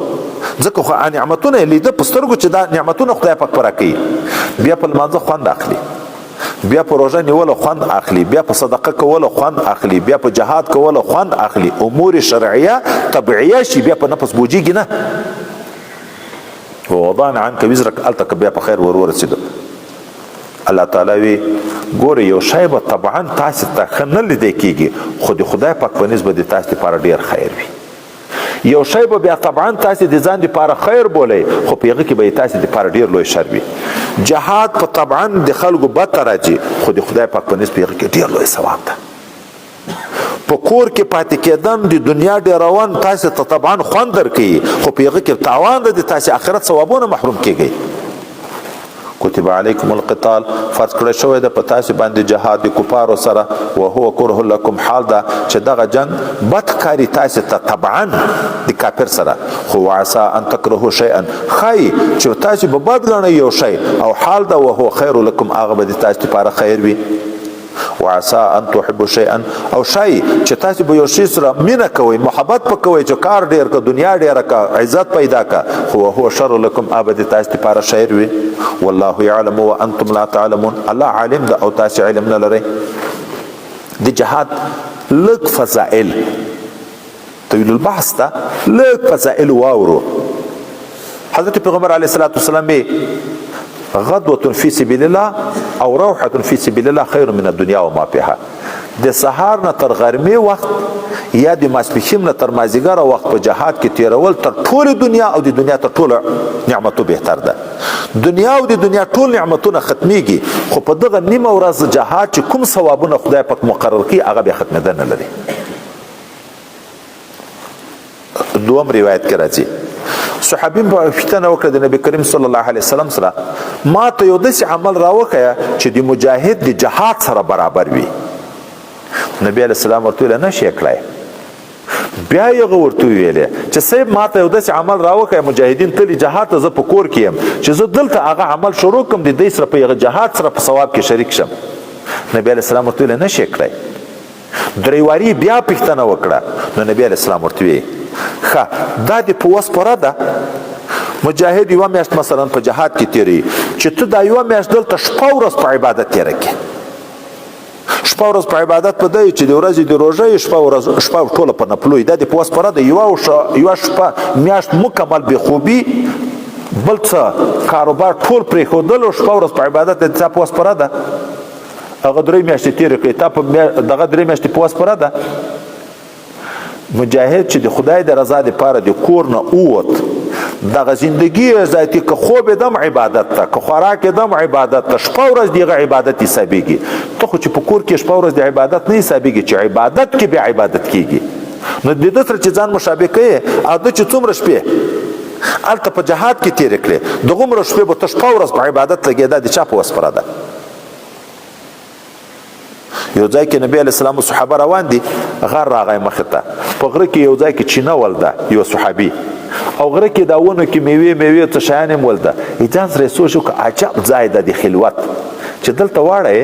ځکه خو نعمتونه یې لیده په سترګو چې دا نعمتونه خدای پاک پوره کوي. بیا په لمانځه خوند اخلي، بیا په روژه نیولو خوند اخلي، بیا په صدقه کولو خوند اخلي، بیا په جهاد کولو خوند اخلي. امور شرعیه طبعیه شي، بیا په نفس بوجیږي نه. ووضعنا عنک وزرک، هلته که بیا په خیر ور ورسېدو. الله تعالی وی ګوره یو شی به طبعا تاسې ته ښه نه لیدی کېږي، خو د خدای پاک په نسبت د تاسې لپاره ډېر خیر وي. یو شی به بیا طبعا تاسې د ځان لپاره خیر بولئ، خو په هغه کې به یې تاسې لپاره ډېر لوی شر وي. جهاد په طبعا د خلکو بد ته راځي، خو د خدای پاک په نسبت په هغه کې ډېر لوی ثواب ده. په کور کې پاتې کېدن د دنیا ډېرون تاسې ته طبعا خوند درکوي، خو په هغه کې تاوان ده، د تاسې آخرت ثوابونه محروم کېږئ. کتب علیکم القتال، فرض کړی شوی ده په تاسې باندې جهاد د کفارو سره، وهو کره لکم، حال ده چې دغه جنګ بد ښکاري تاسې ته طبعا د کافر سره، خو وعسا ان تکرهو شیئا، ښایي چې تاسې به بد ګڼئ یو شی، او حال ده وهو خیر لکم، هغه به د تاسې لپاره خیر وي. وعسا ان تحبوا شيئا، او شای چې تاسو به یو شی سره مینه کوئ، محبت په کوئ، چې کار ډیر که، دنیا ډیره که، عزت پیدا که، خو هو شر لکم، ابد تاسو لپاره خیر وي. والله يعلم وانتم لا تعلمون، الله عالم ده او تاسو علم نه لرئ. د جهاد لږ فضائل طویل البحث ده، لږ فضائل واورو. حضرت پیغمبر علیه الصلاة والسلام غدوة في سبيل الله او روحة في سبيل الله خير من الدنيا وما فيها. د سهار نه تر غرمې وخت یا د ماسپښین نه تر مازیګره وخت په جهاد کې تیرول تر ټولې دنیا او د دنیا تر ټولو نعمتو بهتر ده. دنیا او د دنیا ټول نعمتونه ختمیږي، خو په دغه نیمه ورځ جهاد چې کوم ثوابونه خدای پاک مقرر کړي هغه بیا ختمېدل نه لري. دوم روایت کې راځي صحابي په پوښتنه وکړه د نبی کریم صلی الله علیه وسلم سره، ما ته یو داسې عمل راوښیه چې د مجاهد د جهاد سره برابر وي. نبی علیه السلام ورته ویل نه شي کړای. بیا یې هغه ورته وویلې چې صاحب ما ته یو داسې عمل راوښیه، مجاهدین تللي جهاد ته، زه په کور کې یم، چې زه دلته هغه عمل شروع کړم د دوی سره په هغه جهاد سره په ثواب کې شریک شم. نبی علیه السلام ورته ویل نه شي کړای. درې واري بیا پوښتنه وکړه، نو نبی علیه السلام ورته وویل ښه دا دې په وس پوره ده، مجاهد یوه میاشت مثلا په جهاد کې تېروي، چې ته دا یوه میاشت دلته شپه ورځ په عبادت تېره کړې. شپه ورځ په عبادت په دی چې د ورځې د روژه یې شپه ورځ شپه ټوله په نفلو دا د په وس پوره ده. یوه شپه میاشت مکمل بې خوبي بل څه کاروبار ټول پرېښودل او شپه ورځ په عبادت د تا په وس پوره ده. هغه درې میاشتې تېرې کړې، تا په دغه درې میاشتې په وس پوره ده. مجاهد چې د خدای د رضا دپاره د کور نه ووت، دغه زندگی ذاتی که خوب دم عبادت ته، که خوراک دم عبادت ته، شپه ورځ دیغه عبادت حسابېږي. ته خو چې په کور کې شپه ورځ د عبادت نه حسابېږي، چې عبادت کې بیا عبادت کېږي. نو د ده سره چې ځان مشابه کوې او ده چې څومره شپې هلته په جهاد کې تېرې کړې، دغومره شپې به ته شپه ورځ په عبادت لګې، دا د چا په وس پوره ده؟ یو ځای کې نبی علیه السلام صحابه روان دي، غر راغی مخې ته، په غره کې یو ځای کې چینه ولده یو صحابي، او غره کې دا ونو کې میوې میوې څه شیان هم ولته. ځان سره سوچ وکړه، عجب ځای ده د خلوت چې دلته واړی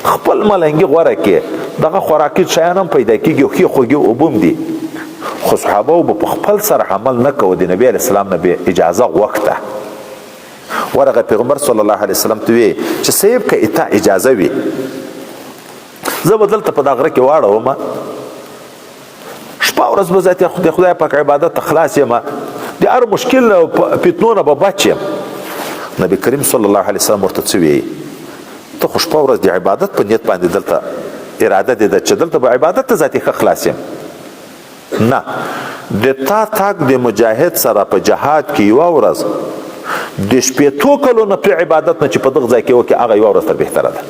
خپل ملنګي غوره کې دغه خوراکي شیان هم پیدا کېږي، ښې خوږې اوبه هم دي. خو صحابه به په خپل سر عمل نه کوو، د نبي علیه السلام نه به اجازه غوښته. ورغه پیغمبر صلی الله علیه وسلم ته وی چې صاحب که اتا اجازه وي زه به دلته په دا غره کې واړوم، شپه ورځ به ذات خدای خدای پاک عبادت ته خلاص یم، د هر مشکل فتنو نه به بچ یم. نبی کریم صلی الله علیه وسلم ورته څه ویي؟ ته خو شپه ورځ د عبادت په نیت باندې دلته اراده دې ده چې دلته به عبادت ته ذاتي ښه خلاص یم. نه، د تا تګ د مجاهد سره په جهاد کې یوه ورځ د شپېتو کلو نه پرې عبادت نه چې په دغه ځای کې وکړي، هغه یوه ورځ تر بهتره ده.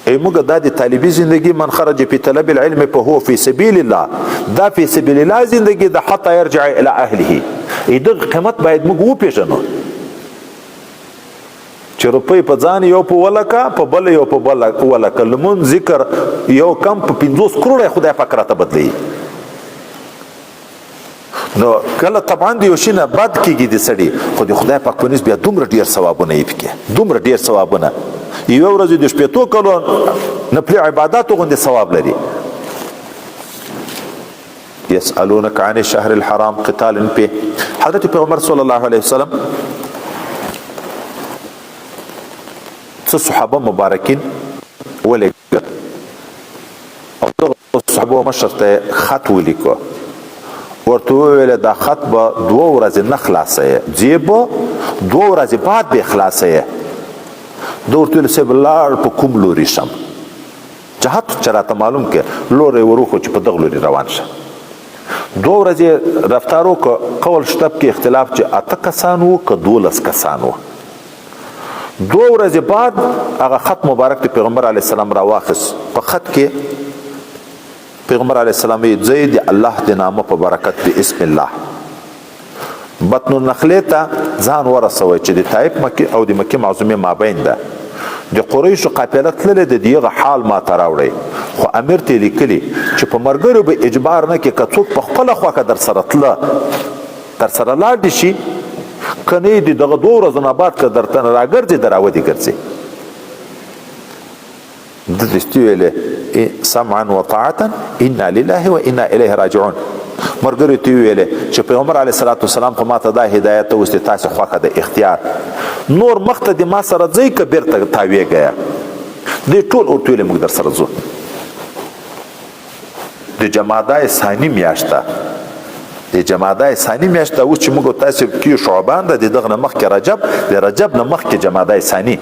ای موږ دا د طالبي زندگی، من خرج فی طلب العلم فهو فی سبیل الله، دا فی سبیل الله زندگی د حتی يرجع الى اهله. ای دغه قیمت باید موږ وپیژنو چې روپۍ په ځان یو په ولکه، په بل یو په بل ولکه، لمون ذکر یو کم په 50 کروڑه خدای پاک راته بدلی. نو کله طبعا د یو شي نه بد کېږي د سړي، خو د خدای پاک په نزد بیا دومره ډېر ثوابونه یې پکې، دومره ډېر ثوابونه. یوه ورځ د شپېتو کلو نفلي عباداتو غوندې ثواب لري. يسألونك عن الشهر الحرام قتال په حضرت پیغمبر صلی الله علیه وسلم څه صحابه مبارکین ولېږل او دغه صحابه مشر ته خط ولیکو، ورته وویل دا خط به دوه ورځې نه خلاصوې، ځې به دوه ورځې بعد به یې خلاصوې. ده ورته وویل صاحب لاړ په کوم لوري شم، جهت چې راته معلوم کې، لوری وروښو چې په دغه لوري روان شه. دوه ورځې رفتار وکړ، قول شته پکې اختلاف چې 8 کسان وو که 12 کسان وو. دوه ورځې بعد هغه خط مبارک د پیغمبر علیه السلام راواخیست. په خط کې پیغمبر علیه السلام یې ځای د الله د نامه په برکت به اسم الله بطن النخلې ته ځان ورسوی چې د طایف مکې او د مکې معظومې مابین ده. د قریشو قافله تللې ده، د هغه حال ما ته راوړی. خو امیر ته یې لیکلي چې په ملګرو به اجبار نه کې، که څوک په خپله خوښه در سره تله در سره لاړ دي شي، که نه د دغه دوه ورځو نه بعد که درته راګرځي در راودي ګرځي. ده دستي ویلې سمعا وطاعة انا لله وانا الیه راجعون. ملګرو ته ویلې چې پیغمبر علیه الصلاة والسلام خو ماته دا هدایت اوس د تاسې خوښه ده اختیار، نور مخته د ما سره ځئ که بیرته تاویږئ. دوی ټول ورته ویلې موږ در سره ځو. د جمادی ثاني میاشت ده، د جمادی ثاني میاشت ده اوس چې موږ تاسې کې شعبان ده، د دغه نه مخکې رجب، د رجب نه مخکې جمادی ثاني.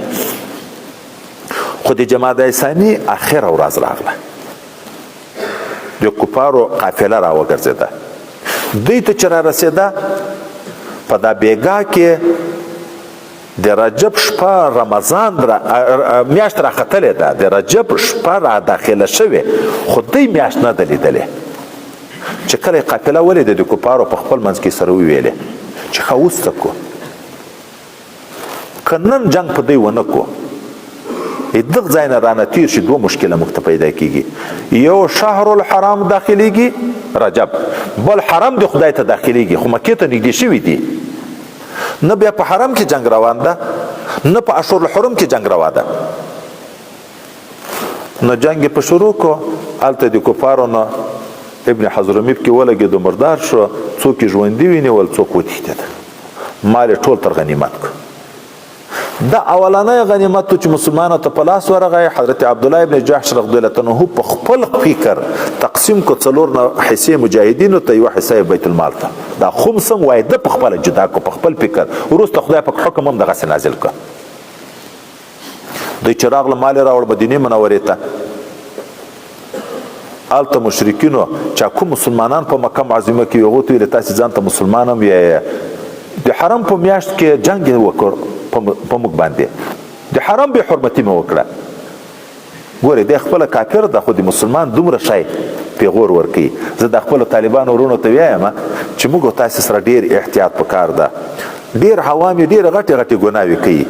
خو د جمادی ثاني اخره ورځ راغله، د کفارو قافله راوګرځېده. دوی ته چې رارسېده په دا بیګا کې د رجب شپه رمضان را میاشت راختلې ده، د رجب شپه را داخله شوې، خو دوی میاشت نه ده لیدلې. چې کله یې قافله ولیده د کفارو په خپل منځ کې سره وویلې چې ښه اوس څه کو، که نن جنګ په دوی ونه کو دغه ځای نه رانه تیر شي، دوه مشکله موږ ته پیدا کیږي. یو شهر الحرام داخلیږي رجب، بل حرم د خدای ته داخلیږي، خو مکې ته نږدې شوي دي. نه بیا په حرم کې جنګ روان ده، نه په اشهر الحرم کې جنګ روا ده. نو جنګ یې په شروع کو، هلته د کفارو نه ابن حضرمي پکې ولګېدو، مردار شو، څوک یې ژوندي ونیول، څوک وتښتېدل، مال یې ټول تر غنیمت کړ. دا اولنی غنیمت چې مسلمانانو ته په لاس ورغی، حضرت عبدالله ابن جحش رضی الله عنه په خپل فکر تقسیم کو، 4 نه حصې مجاهدینو ته، یوه حصه یې بیت المال ته. دا خمس هم وایي ده په خپله جدا کو په خپل فکر. وروسته خدای پاک حکم هم دغسې نازل کړ. دوی چې راغله مال یې راوړ مدینې منورې ته. هلته مشرکینو چا کوم مسلمانان په مکه معظمه کې هغو ته ویل تاسې ځان ته مسلمان هم یې، د حرم په میاشت کې جنګ یې وکړ په موږ باندې، د حرم بې حرمتي مې وکړه. ګورې دی خپله کافر ده، خو د مسلمان دومره شی پیغور ورکوي. زه د خپلو طالبانو وروڼو ته وایم چې موږ تاسې سره ډېر احتیاط پکار ده. ډېر عوام یې ډېرې غټې غټې ګناوې کوي،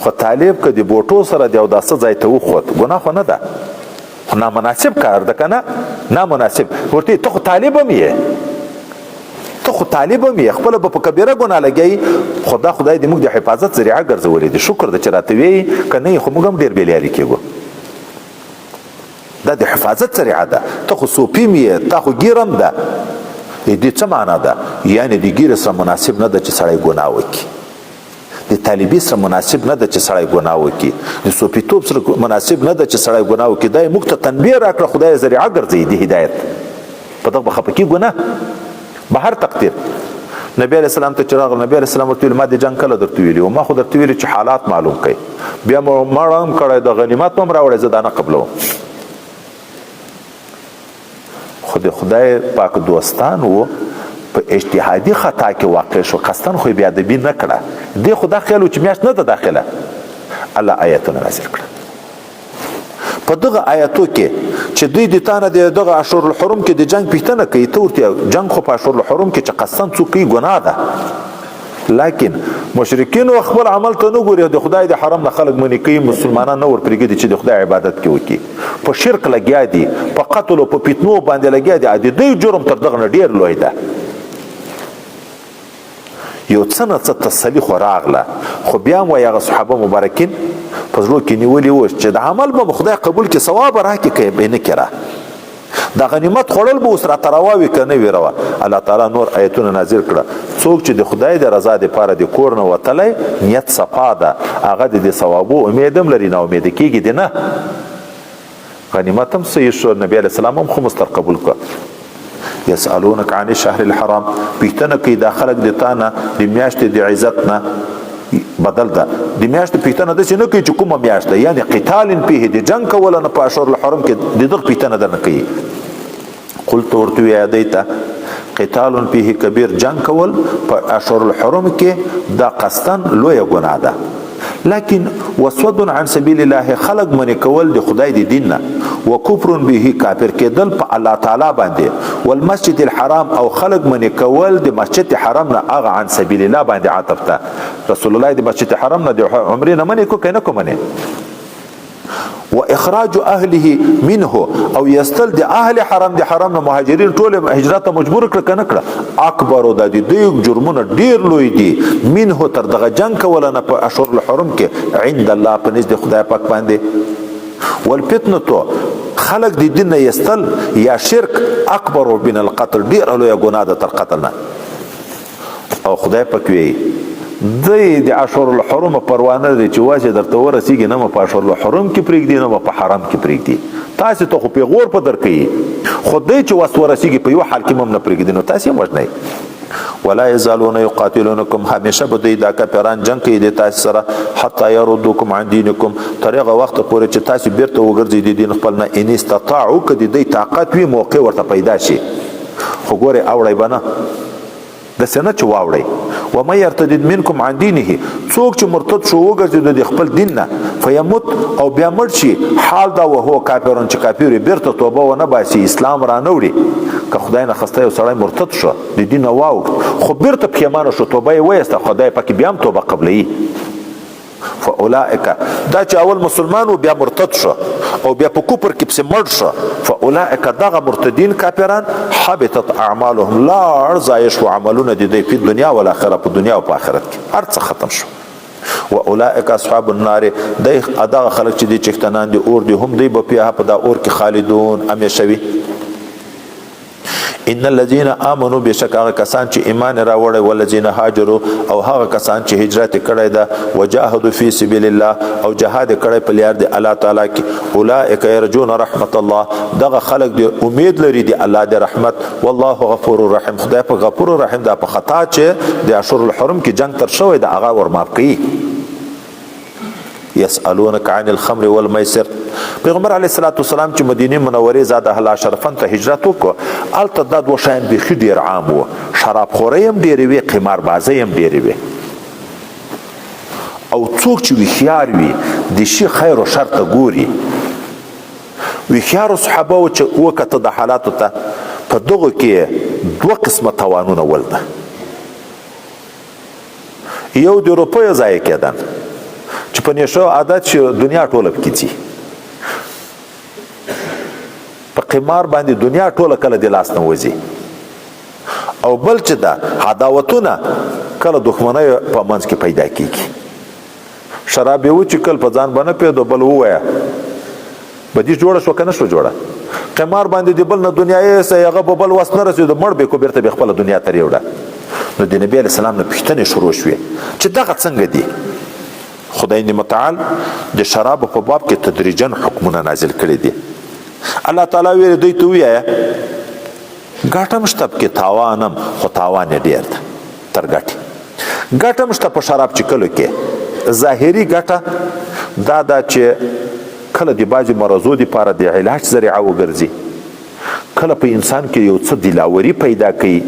خو طالب که د بوټو سره د اوداسه ځای ته وخوت ګناه خو نه ده. خو نامناسب کار ده که نه؟ نامناسب. ورته ته خو طالب هم یې، ته خو طالب هم یې، خپله به په کبیره ګناه لګوي. خو دا خدای دې موږ د حفاظت ذریعه ګرځولې دي، شکر ده چې راته ویي، که نه خو موږ هم ډېر بېلارې کېږو. دا د حفاظت ذریعه ده. ته خو صوفي هم یې، تا خو ګیره هم ده. دې څه معنا ده؟ یعنې د ګیرې سره مناسب نه ده چې سړی ګناه وکړي، د طالبي سره مناسب نه ده چې سړی ګناه وکړي، د صوفیتوب سره مناسب نه ده چې سړی ګناه وکړي. دا یې موږ ته تنبیه راکړه، خدای یې ذریعه ګرځوي د هدایت. په دغه به خفه کېږو نه، به هر تقدیر. نبی علیه السلام ته چې راغل، نبی علیه السلام ورته ویل ما د جنګ کله درته ویلي وو؟ ما خو درته ویلي چې حالات معلوم کړئ، بیا مو مړه هم کړی د غنیمت هم راوړی، زه دا نه قبلوم. خو د خدای پاک دوستان وو، په اجتهادي خطا کې واقع شو، قصداً خو یې بې ادبي نه کړه، دې خو دا خیال و چې میاشت نه ده داخله. الله آیتونه نازل کړه. په دغه آیتو کې چې دوی د تانه د دغه اشهر الحرم کې د جنگ پوښتنه کوي، ته ورته جنگ خو په اشهر الحرم کې چې قصداً څوک کوي ګناه ده، لیکن مشرکین خپل عمل ته نه ګوري، د خدای د حرم نه خلک منې کوي، مسلمانان نه ورپرېږدي چې د خدای عبادت کې وکړي، په شرک لګیا دي، په قتل او په فتنو باندې لګیا دي. د دوی جرم تر دغه نه ډېر لوی ده. یو څه نه څه تسلي خو راغله، خو بیا هم وایي هغه صحابه مبارکین په زړو کې نیولي وو چې د عمل به خدای قبول کړي، ثواب به راکړي که به نه کړي را، د غنیمت خوړل به اوس راته روا وي که نه وي روا. الله تعالی نور آیتونه نازل کړه، څوک چې د خدای د رضا دپاره د کور نه وتلی نیت صفا ده، هغه د دې ثوابو امید هم لري، ناامیده کېږي دې نه. غنیمت هم صحیح شو، نبی علیه السلام هم خمس تر قبول کړ. یسألونک عن الشهر الحرام، پوښتنه کوي دا خلک د تا نه د میاشتې د عزت نه بدل ده. د میاشتې پوښتنه داسې نه کوي چې کومه میاشت ده، یعنې قتال فیه، د جنګ کوله نه په اشهر الحرم کې د دغه پوښتنه درنه کوي. قلت ورته ووایه دی ته قتال فیه کبیر، جنګ کول په اشهر الحرم کې دا قصداً لویه ګناه ده، لكن وصد عن سبيل الله، خلق منې کول د خدای د دین نه، وکفر به، کافر کېدل په الله تعالی باندې، والمسجد الحرام، او خلق منې کول د مسجد حرام نه هغه عن سبيل الله باندې عطف ته. رسول الله د مسجد حرام نه د عمرې نه منې کو که نه کو منې؟ واخراج اهله منه، او یستل د اهل حرم د حرم نه مهاجرین ټول هجرت ته مجبور کړه که نه کړه؟ اکبر د دې دوی جرمونه ډیر لوی دي، منه تر دغه جنګ کوله نه په اشهر الحرم کې عند الله په نزد خدای پاک باندې. والفتنه خلق د دین نه یستل یا شرک اکبر من القتل، ډیر لویه ګناه ده تر قتل نه. او خدای پاک وی دی د اشهر الحرم پروا نه لري چې واسې درته ورسېږي، نه مو په اشهر الحرم کې پرېږدي نه مو په حرم کې پرېږدي، تاسې ته خو پېغور په درکوي، خو دی چې وس ورسېږي په یو حال کې هم نه پرېږدي، نو تاسې هم وژنئ. ولا یزالون یقاتلونکم، همیشه به دوی دا کافران جنګ کوي د تاسې سره، حتی یردوکم عن دینکم، تر هغه وخته پورې چې تاسې بیرته وګرځئ د دین خپل نه، ان استطاعو، که د دوی طاقت وي موقع ورته پیدا شي، خو ګورئ اوړی به نه، داسې نه چې واوړئ. ومن یرتدد منکم عن دینه، څوک چې مرتد شو وګرځېدو د خپل دین نه، فیموت او بیا مړ شي، حال دا وهو کافرون، چې کافر وي، بیرته توبه ونه باسي، اسلام رانه وړي. که خدای نه خواسته یو سړی مرتد شو د دین نه واوښت، خو بیرته پښیمانه شو، توبه یې وایسته، خدای پاک بیا هم توبه قبلوي. فاولئک، دا چې اول مسلمان و بیا مرتد شو او بیا په کفر کې پسې مړ شو، فاولئک دغه مرتدین کافران حبطت اعمالهم، لاړ ضایع شو عملونه د دوی په دنیا او آخرت، په دنیا او په آخرت کې هر څه ختم شو. و اولئک اصحاب النار، دی دغه خلک چې دی چښتنان دي اور دي، هم دوی به فیها په دا اور کې خالدون همیشه وي. ان الذين امنوا، بشک هغه کسان چې ایمان راوړی، والذین هاجروا، او هغه کسان چې هجرت کړی ده، وجاهدوا فی سبیل الله، او جهاد کړی په لار د الله تعالی کې، اولئک یرجون رحمت الله، دغه خلک دی امید لري د الله د رحمت، والله غفور رحیم، خدای په غفور رحیم دا په خطا چې د اشهر الحرم کې جنگ تر شوی ده هغه ور معاف کوي. یسألونک عن الخمر والمیسر، پیغمبر علیه الصلاة والسلام چې مدینه منورې زاده الله شرفن ته هجرت وکړ، هلته دا دوه شیان بیخي ډېر عام وو، شراب خورۍ هم ډېرې وې، قمار بازۍ هم ډېرې وې. او څوک چې هوښیار وي د شي خیر او شر ته ګوري. هوښیارو صحابه و چې وکته د حالاتو ته، په دغو کې دوه قسمه تاوانونه ولده. یو د روپیو ضایع کېدل چې په نشو عادت شي دنیا ټوله پکې ځي. په قمار باندې دنیا ټوله کله د لاس نه وځي. او بل چې دا عداوتونه کله دښمنۍ په منځ کې پیدا کیږي. شراب یې وچکل په ځان باندې پیدو بل ووایه بدی جوړه شو کنه شو جوړه. قمار باندې د بل نه دنیا یې سه هغه په بل وس نه رسید، مړ به کو بیرته به خپل دنیا ترې وړه. نو د نبی علی سلام نه پوښتنې شروع شوې چې دغه څنګه دي. خدای متعال د شراب په باب کې تدریجا حکمونه نازل کړي دي. الله تعالی ویل دوی ته ویایه ګټه هم شته پکې، تاوان هم، خو تاوان یې ډېر ده تر ګټې. ګټه هم شته په شراب چکلو کې. ظاهري ګټه دا ده چې کله د بعضې مرضو دپاره د علاج ذریعه وګرځي، کله په انسان کې یو څه دلاوري پیدا کوي،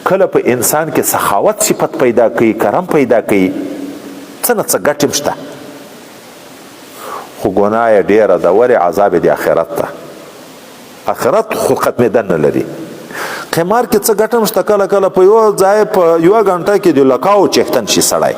کله په انسان کې سخاوت صفت پیدا کوي، کرم پیدا کوي، څه نه څه ګټې هم شته. خو ګناه یې ډېره ده. ولې؟ عذاب یې د آخرت ده. آخرت خو ختمېدل نه لري. قمار کې څه ګټه هم شته، کله کله په یو ځای په یوه ګنټه کې د لکاو چښتن شي سړی،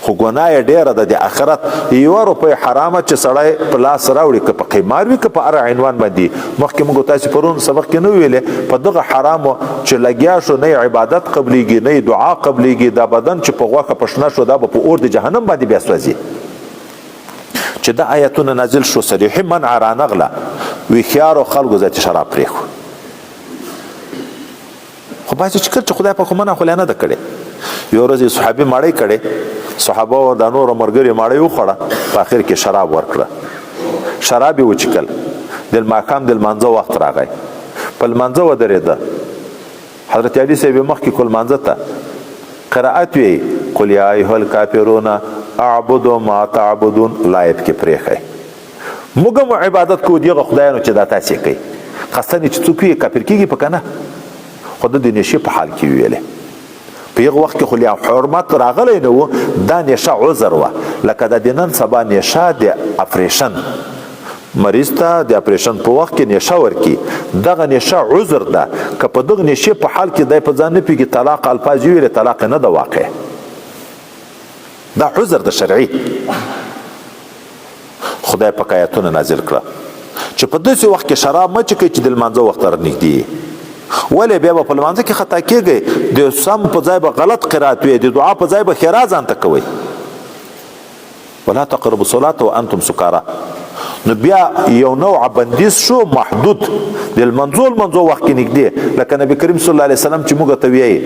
خو ګناه یې ډېره ده. د آخرت یوه روپۍ حرامه چې سړی په لاس راوړي، که په قمار وي که په هر عنوان باندې، مخکې موږ تاسې پرون سبق کې نه ویلې، په دغه حرامو چې لګیا شو نه یې عبادت قبلیږي، نه یې دعا قبلیږي، دا بدن چې په غوښه په شنه شو دا به په اور د جهنم باندې بیا سوځي. چې دا آیتونه نازل شو صریح منع رانغله، ویښیارو خلکو ذاتي شراب پرېښو. خو بعضې چې کله چې خدای پاک منع خو لا نه ده کړې. یو ورځ یې صحابي ماړۍ کړې، صحابه او د نورو ملګري ماړۍ وخوړه، په اخر کې شراب ورکړه، شراب یې وچکل. د ماښام د لمانځه وخت راغی، په لمانځه ودرېده. حضرت علي صاحب یې مخکې کړ لمانځه ته، قرائت وی قل یا ایها الکافرون اعبد ما تعبدون، لایب کې پرېښی. موږ هم عبادت کوو دغه خدایانو چې دا تاسې کوي. قصداً چې څوک وي کافر کېږي په که نه، خو د نشې په حال کې ویلې. په هغه وخت کې خو لا حرمت راغلی نه و، دا نشه عذر وه. لکه د نن سبا نشه د اپریشن، مریض ته د اپریشن په وخت کې نشه ورکي، دغه نشه عذر ده. که په دغه نشې په حال کې دی په ځان نه پوهېږي، طلاق الفاظ یې ویلې، طلاق نه ده واقع، دا عذر ده شرعي. خدای پاک آیتونه نازل کړه چې په داسې وخت کې شراب مه چکئ چې د لمانځه وخت را نږدې، ولې بیا به په لمانځه کې خطا کېږئ، د سم په ځای به غلط قرات وي، د دعا په ځای به ښېرا ځان ته کوئ. ولا تقربوا الصلاة وانتم سکارا. نو بیا یو نوع بندیز شو محدود د لمانځو لمانځو وخت کې نږدې. لکه نبی کریم صلی الله علیه وسلم چې موږ ته ویایي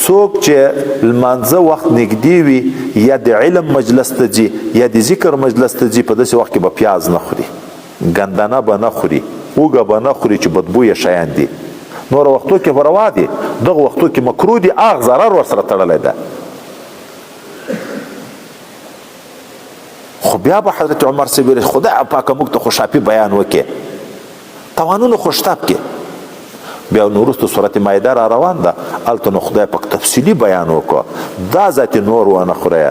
څوک چې لمانځه وخت نږدې وي، یا د علم مجلس ته ځي یا د ذکر مجلس ته ځي، په داسې وخت کې به پیاز نه خوري، ګندنه به نه خوري، اوږه به نه خوري چې بدبویه شیان دي. نور وختو کې خو روا دي، دغه وختو کې مکروه دي، هغه ضرر ورسره تړلی ده. خو بیا به حضرت عمر صاحب ویل خدای پاک موږ ته خو شاپي بیان وکړي، توانونه خو شته پکې. بیا نو وروسته سورت مائده را روان ده، هلته نو خدای پاک تفصیلي بیان وکړو، دا ذات نور ونه خورئ،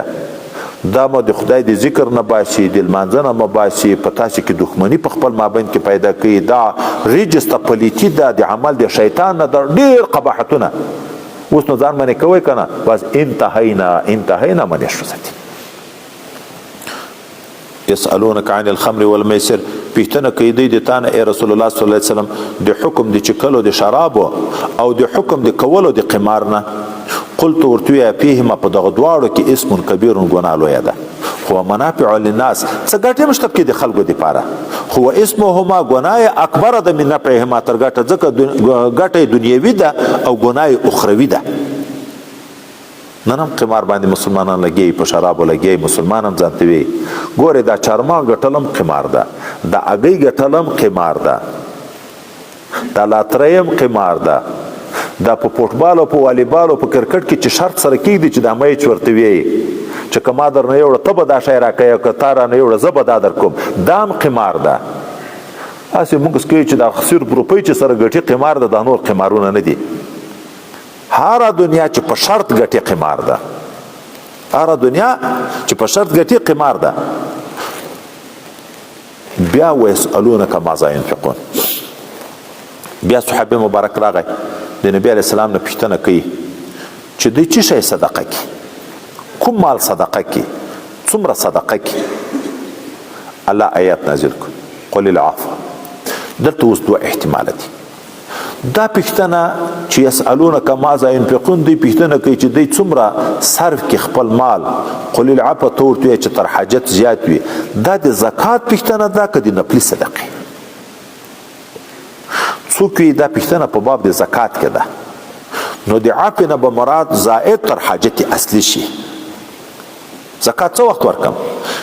دا مو د خدای د ذکر نه باسي، د لمانځه نه مو باسي، په تاسو کې دښمني په خپل مابین کې پیدا کوي، دا رجس ته پلیتي ده، د عمل د شیطان نه ده، ډېر قباحتونه. اوس نو ځان منې کوئ که نه؟ بس انتهینا انتهینا منې شو ذاتي. يسألونك عن الخمر والميسر، پوښتنه کوي دوی د تا نه ای رسول الله صلی الله علیه وسلم د حکم د چکلو د شرابو او د حکم د کولو د قمار نه. قلت ورته ووایه فیهما، په دغه دواړو کې اسم کبیر ګناه لویه ده، خو منافع للناس څه ګټې هم شته پکې د خلکو دپاره، خو اسمهما ګناه یې اکبره ده من نفعهما تر ګټه، ځکه ګټه یې دنیوي ده او ګناه یې اخروي ده. نن هم قمار باندې مسلمانان لګي، په شرابو لګي، مسلمان هم ځان ته وي ګوره دا چارماغ ګټل هم قمار ده، دا اګۍ ګټل هم قمار ده، دا لاترۍ هم قمار ده، دا په فوټبال او په والیبال او په کرکټ کې چې شرط سره کېږدي چې دا میچ ورته وي چې که ما درنه یوړه ته به دا شی راکوې او که تا رانه یوړه زه به دا در کوم، دا هم قمار ده. هسې موږ کوي چې دا صرف روپۍ چې سره ګټي قمار ده، دا نور قمارونه نه دي. هره دنیا چې په شرط ګټي قمار ده، هره دنیا چې په شرط ګټي قمار ده. بیا ویسألونک ماذا ينفقون، بیا صحابي مبارک راغی د نبی علیه السلام نه پوښتنه کوي چې دوی څه شی صدقه کوي، کوم مال صدقه کوي، څومره صدقه کوي. الله آیات نازل کړ. قل العفو. دلته اوس دوه احتمال دي. دا پوښتنه چې یسالونک ماذا ينفقون، دوی پوښتنه کوي چې دوی څومره صرف کې خپل مال. قل العفو ته ورته وایي چې تر حاجت زیات وي. دا د زکات پوښتنه ده که د نفلي صدقې؟ څوک وي دا پوښتنه په باب د زکات کې ده، نو د عفو نه به مراد زائد تر حاجت اصلي شي. زکات څه وخت ورکم؟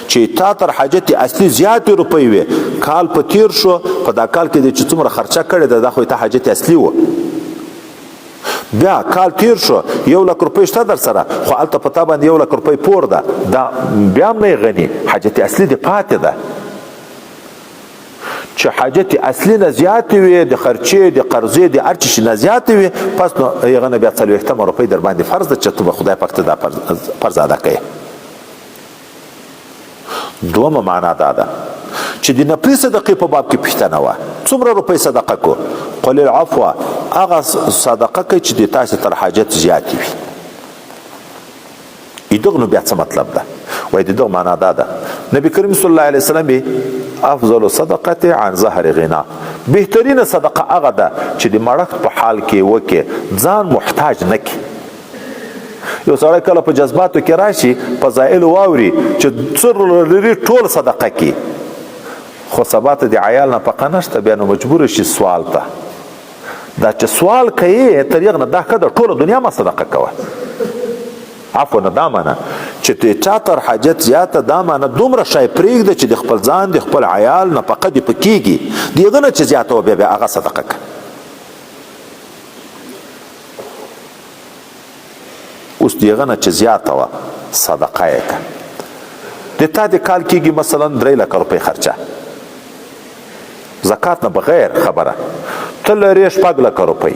چې تا تر حاجت اصلي زیاتې روپۍ وې، کال په تیر شو، په دا کال کې دې چې څومره خرچه کړې ده دا خو تا حاجت اصلي و. بیا کال تیر شو، 1 لک روپۍ شته در سره، خو هلته په تا باندې 1 لک روپۍ پور ده، دا بیا هم نه یې غني، حاجت اصلي دې پاتې ده. چې حاجت اصلي نه زیاتې وي، د خرچې د قرضې د هر څه شي نه زیاتې وي، پس نو هغه نه بیا 40 روپۍ در باندې فرض ده چې ته به خدای پاک ته دا فرض ادا کوې. دومه معنا دا ده چې د نفلي صدقې په باب کې پوښتنه وه، څومره روپۍ صدقه کو؟ قل العفو، هغه صدقه کوي چې د تاسې تر حاجت زیاتې وي. دغه نو بیا څه مطلب ده؟ وایي د دغه معنا دا ده، نبی کریم صلی الله علیه وسلم افضل صدقه عن ظهر غنا، بهترینه صدقه هغه ده چې د مړښت په حال کې وکې، ځان محتاج نه کړي. یو سړی کله په جذباتو کې راشي، فضایل واوري چې څه لري ټول صدقه کړي، خو سبا ته د عیال نفقه نشته، بیا نو مجبور شي سوال ته. دا چې سوال کوي تر هغه نه دا ښه ده ټوله دنیا ما صدقه کوه. عفو نه دا معنی چې ته چا تر حاجت زیاته، دا معنی دومره شی پرېږده چې د خپل ځان د خپل عیال نفقه دې پکېږي، د هغه نه چې زیاته وه بیا بیا هغه صدقه کړه. اوس د هغه نه چې زیاته وه صدقه یې کړه. د تا د کال کېږي مثلا 3 لکه روپۍ خرچه، زکات نه بغیر خبره، ته لرې 6 لکه روپۍ،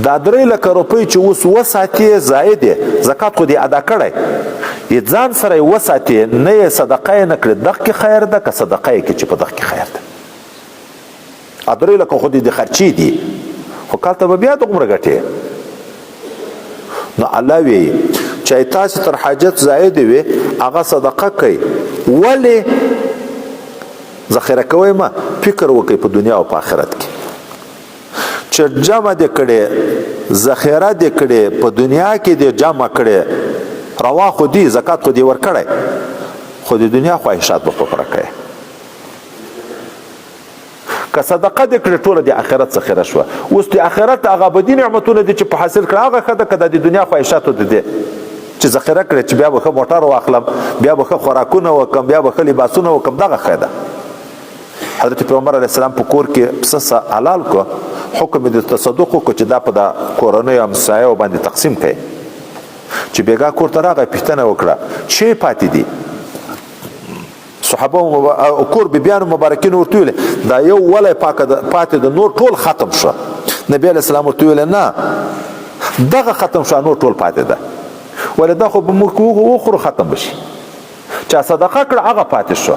دا 3 لکه روپۍ چې اوس وساتې زاید یې، زکات خو دې ادا کړی، یې ځان سره یې وساتې، نه یې صدقه یې نه کړې، دغه کې خیر ده که صدقه یې کړې چې په دغه کې خیر ده؟ 3 لکه خو دې د خرچې دي، خو کال ته به بیا دغومره ګټې. نو الله وایي چې تاسې تر حاجت زاید وي هغه صدقه کوي، ولې ذخیره کوئ مه، فکر وکئ په دنیا او په آخرت کې چې جمع دې کړې، ذخیره دې کړې، په دنیا کې دې جمع کړې، روا خو دي، زکات خو دې ورکړی، خو د دنیا خواهشات به په پوره کوې. که صدقه دې کړې ټوله د آخرت ذخیره شوه. اوس د آخرت هغه ابدي نعمتونه دي چې په حاصل کړه هغه ښه ده، که د دنیا خواهشاتو دې دي چې ذخیره کړې چې بیا به ښه موټر واخلم، بیا به ښه خوراکونه وکړم، بیا به ښه لباسونه وکړم، دغه ښه ده. حضرت پیغمبر علیه السلام په کور کې پسه حلال کړ، حکم یې د تصدق وکړ چې دا په دا کورنیو همسایو باندې تقسیم کړي. چې بېګا کور ته راغی پوښتنه وکړه چې پاتې دي؟ صحابه او کور بیبیانو مبارکینو ورته ویل دا یو ولی پاتې ده، نور ټول ختم شو. نبی علیه السلام ورته ویل نه، دغه ختم شو، نور ټول پاتې ده، ولې دا خو به موږ وخورو ختم به شي، چا صدقه کړه هغه پاتې شو.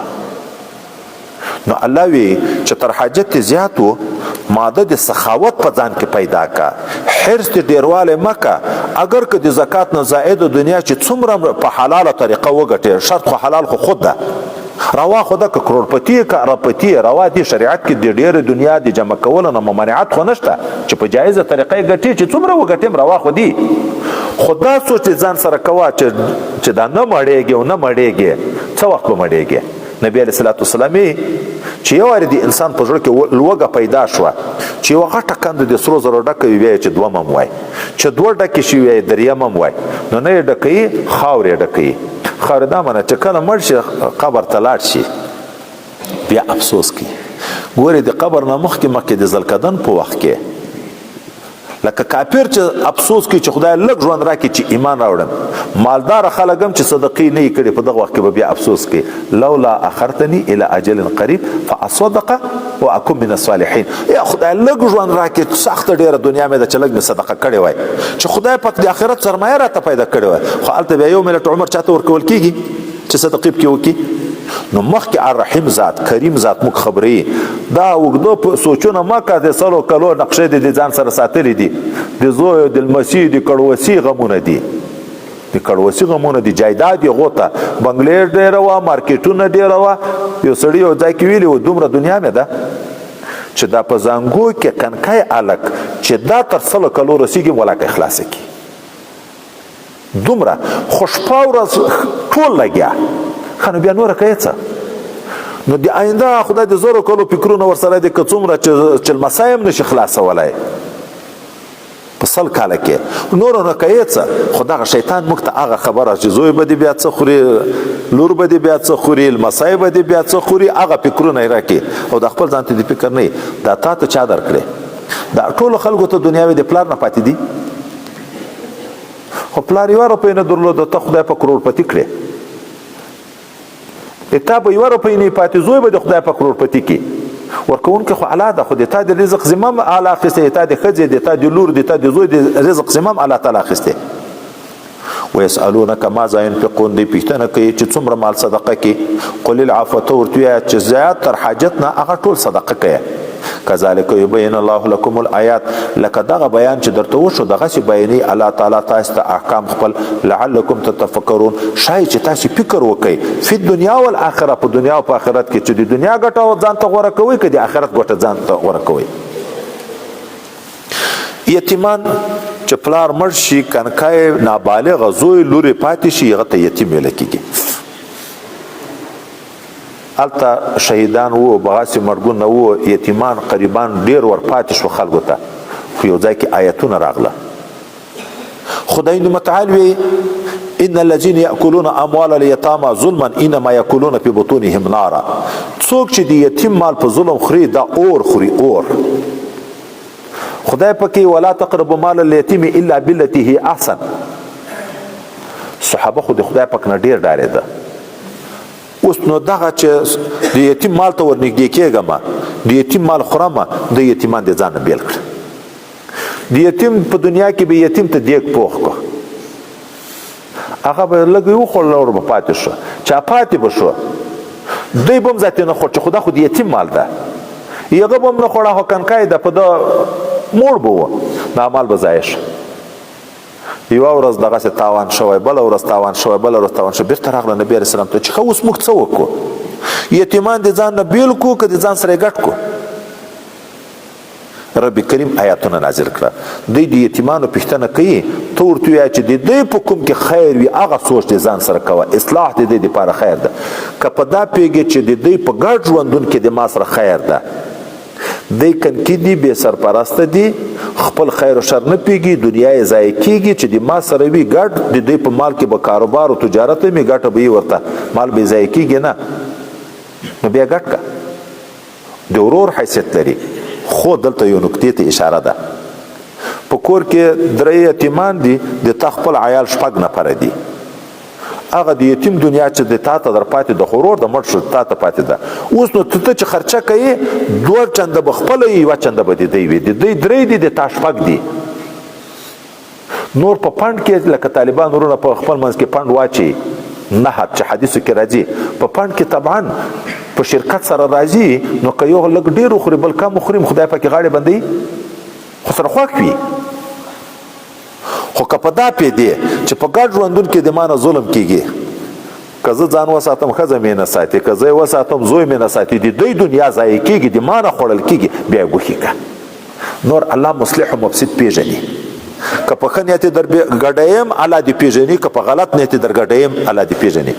نو الله وی چې تر حاجت زیات و، ماده د سخاوت په ځان کې پیدا کا، حرص دې ډېروالی مه کا. اگر که د زکات نه زائد دنیا چې څومره په حلاله طریقه وګټې، شرط خو حلال خو خود ده، روا خو ده، که کروڑپتی که اربپتی روا دي، شریعت کې د ډېرې دنیا د جمع کولو نه ممانعت خو نشته چې په جایزه طریقه یې ګټې، چې څومره وګټې هم روا خو دي. خو دا سوچ دې ځان سره کوه چې دا نه مړېږي او نه مړېږي، څه وخت به مړېږي؟ نبی علیه الصلاة والسلام چې یو وارې د انسان په زړه کې لوږه پیدا شوه، چې یوه غټه کنده د سرو زرو ډکه وي، بیا یې چې دوه مم وای، چې دوه ډکې شي بیا یې دریم هم وای، نو نه یې ډکوي، خاورې یې ډکوي. خاورې دا معنی چې کله مړ شي قبر ته لاړ شي بیا افسوس کوي. ګورې د قبر نه مخکې مخکې د ځلکدن په وخت کې لکه کافر چې افسوس کوي چې خدای لږ ژوند راکړي چې ایمان راوړم، مالدار خلک هم چې صدقې نه یې کړې په دغه وخت کې به بیا افسوس کوي، لولا اخرتني الی اجل قریب فاصدق واکن من الصالحین. یا خدای لږ ژوند راکړي، سخته ډېره دنیا مې ده چې لږ مې صدقه کړې وای، چې خدای پاک د آخرت سرمایه راته پیدا کړې وای. خو هلته بیا یو ملت عمر چاته ورکول کېږي چې صدقې پکې وکړي؟ نو مخکې الرحیم ذات کریم ذات موږ خبرې دا اوږده سوچونه مه که د سلو کلو نقشې دې د ځان سره ساتلې دي، د زوی د لمسي د کړوسي غمونه دي، د کړوسی غمونه دي، جایداد یې غوته، بنګلې ډېره وه، مارکیټونه ډېره وه. یو سړي یو ځای کې ویلي و دومره دنیا مې ده چې دا په زانګو کې کنکی الک چې دا تر 100 کلو رسېږي ولاکه یې خلاصه کړي. دومره خو شپه ورځ ټول لګیا. ښه نو بیا نوره کوې څه؟ نو د آینده خدای د زرو کلو فکرونه ورسره دي، که څومره چې لمسی هم نشي خلاصولی په 100 کاله کې، نورو نه کوې څه؟ خو دغه شیطان موږ ته هغه خبره چې زوی به دې بیا څه خوري، لور به دې بیا څه خوري، لمسی به دې بیا څه خوري، هغه فکرونه یې راکړي او د خپل ځان ته دې فکر نه وي. دا تا ته چا درکړې؟ دا ټولو خلکو ته دنیاوې د پلار نه پاتې دي، خو پلار یوه روپۍ نه درلوده، ته خدای په کروړپتي کړې، تا به یوه روپۍ نه پاتې، زوی به د خدای په کروړپتي کړي. ورکوونکی خو الله ده، خو د تا د رزق ذمه هم الله اخیستې، د تا د ښځې، د تا د لور، د تا د زوی د رزق ذمه هم الله تعالی اخیستې. ويسألونك ماذا ينفقون، دی پوښتنه کوي چې څومره مال صدقه کړي. قل العفو، ته ورته ووایه چې زیات تر حاجت نه هغه ټول صدقه کوي. كذلك يبين الله لكم الآيات، لکه دغه بیان چې درته وشو دغسې بیانوي الله تعالی تاسو ته احکام خپل، لعلکم تتفکرون، ښایي چې تاسو فکر وکړئ فی الدنیا والآخرة، په دنیا او په آخرت کې، چې د دنیا ګټه ځان ته غوره کوئ که د آخرت ګټه ځان ته غوره کوئ. یتیمان چې پلار مړ شي، کنکای نابالغ زوی لورې پاتې شي، هغه ته یتیم ویل کېږي. هلته شهیدان وو، بغاسې مرګونه وو، یتیمان قریبان ډېر ور پاتې شو خلکو ته. خو یو ځای کې آیتونه راغله، خدای متعال وی ان الذين ياكلون اموال اليتامى ظلما انما ياكلون في بطونهم نارا. څوک چې د یتیم مال په ظلم خوري دا اور خوري، اور. خدای پکې ولا تقربوا مال اليتيم الا بالتي هي احسن. صحابه خو د خدای پاک نه ډېر ډارېده. اوس نو دغه چې د یتیم مال ته ورنږدې کېږم، د یتیم مال خورم، د یتیمان د ځان نه بېل کړه. د یتیم په دنیا کې به یتیم ته دیګ پوخ کړه، هغه به لږ وخوړل، نور به پاتې شو، چا پاتې به شو، دوی به هم ذاتې نه خوړ چې خو دا خو د یتیم مال ده، هغه به هم نه خوړه، خو کنکای ده په ده موړ به و، دا مال به ضایع شو. یوه ورځ دغسې تاوان شوی، بله ورځ تاوان شوی، بله ورځ تاوان شوی، بېرته راغله نبي علیه السلام ته چې ښه اوس موږ څه وکړو، یتیمان د ځان نه بېل کړو که د ځان سره یې ګډ کړو؟ رب کریم آیاتونه نازل کړه. دوی د یتیمانو پوښتنه کوي، ته ورته ووایه چې د دوی په کوم کې خیر وي هغه سوچ د ځان سره کوه، اصلاح د دوی دپاره خیر ده. که په دا پوهېږې چې د دوی په ګډ ژوندون کې د ما سره خیر ده، دی کنکي دي، بې سرپرسته دي، خپل خیر او شر نه پوهېږي، دنیا یې ضایع کېږي، چې د ما سره وي ګډ، د دوی په مال کې به کاروبار او تجارت وي، ګټه به یې ورته، مال به یې ضایع کېږي نه، نو بیا ګډ که. د ورور حیثیت لري. خو دلته یو نکتې ته اشاره ده. په کور کې درې یتیمان دي، د تا خپل عیال 6 نفره دي، هغه د یتیم دنیا چې د تا ته در پاتې ده، خو ورور د مړ شو، تا ته پاتې ده. اوس نو ته چې خرچه کوې، 2 چنده به خپله وي، 1 چنده به د دوی وي، د دوی 3 دي، د تا 6 دي. نور په پند کې لکه طالبان ورونه په خپل منځ کې پند واچي، نه حد چې حدیثو کې راځي، په پند کې طبعا په شرکت سره راځي، نو که یو لږ ډېر وخوري بل کم وخوري، خدای پاکې غاړې بندوي، خو سره خوښ وي. خو که په دا پیدې چې په ګډ ژوندون کې د ما نه ظلم کېږي، که زه ځان وساتم ښځه مې نه ساتي، که زه یې وساتم زوی مې نه ساتي، د دوی دنیا ضایع کېږي، د ما نه خوړل کېږي، بیا یې ګوښې کړه. نور الله مصلح او مفسد پېژني. که په ښه نیت در ګډیم الله دې پېژني، که په غلط نیت در ګډیم الله دې پېژني.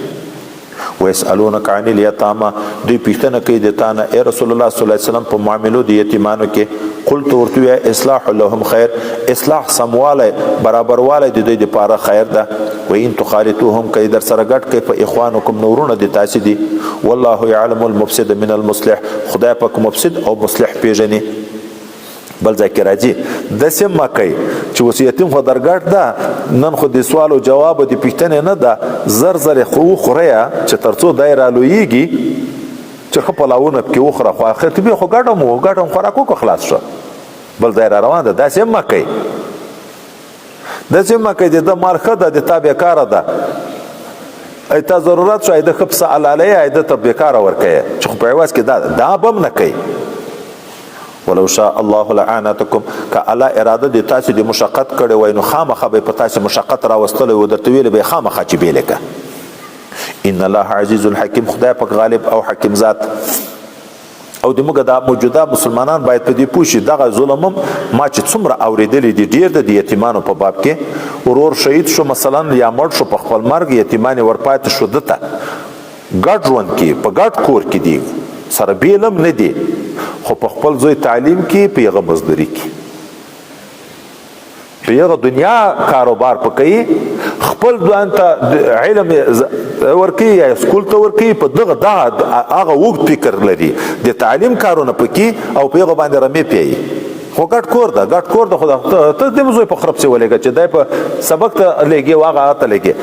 ويسألونك عن اليتامى، دوی پوښتنه کوي د تا نه ای رسول الله صلی الله علیه وسلم په معاملو د یتیمانو کې. قلت ورته ووایه اصلاح لهم خیر، اصلاح سموالی برابروالی د دوی دپاره خیر ده. وان تخالطوهم، که یې در سره ګډ کړئ په اخوانکم، نو وروڼه د تاسې دي. والله يعلم المفسد من المصلح، خدای پاک مفسد او مصلح پېژني. بل ځای کې راځي داسې مه کوئ چې اوس یتیم خو درګډ ده، نن خو د سوال او جواب د پوښتنې نه ده، زر زر یې خو وخوره چې تر څو دی رالویږي چې ښه پلاوونه پکې وخوره، خو اخر ته بیا خو ګډه مو ګډه هم خوراک وکړو خلاص شو، بل ځای را روان ده. داسې هم مه کوئ، داسې هم مه کوئ د ده مال ښه ده د تا بېکاره ده، ای تا ضرورت شو ای ده ښه پسه حلالوې ای ده ته بېکاره ورکوې چې خو په عوض کې دا به هم نه کوي. ولو شاء الله لعنتکم، که الله اراده د تاسو د مشقت کړي وای نو خامخا به په تاسو مشقت راوستلی و، درته ویل به خامخا چې بیل که. ان الله عزیز الحکیم، خدای پاک غالب او حکیم ذات. او د موږ دا موجوده مسلمانان باید په دې پوه شي، دغه ظلم هم ما چې څومره اورېدلي دي ډېر د یتیمانو په باب کې. ورور شهید شو مثلا یا مړ شو په خپل مرګ، یتیمان یې ورپاتې شو، ده ته ګډ ژوند کې په ګډ کور کې دي، سره بېل هم نه دي، خو په خپل زوی تعلیم کې، په هغه مزدوري کې، په هغه دنیا کاروبار پکې، خپل ځان ته علم ورکي یا سکول ته ورکي، په دغه دا هغه وخت فکر لري د تعلیم کارونه پکې او په هغه باندې رمې پیي. خو ګډ کور ده، ګډ کور ده، خو ته دې زوی په خرپ څه ولېږه چې دی په سبق ته لېږي او هغه ته لېږي.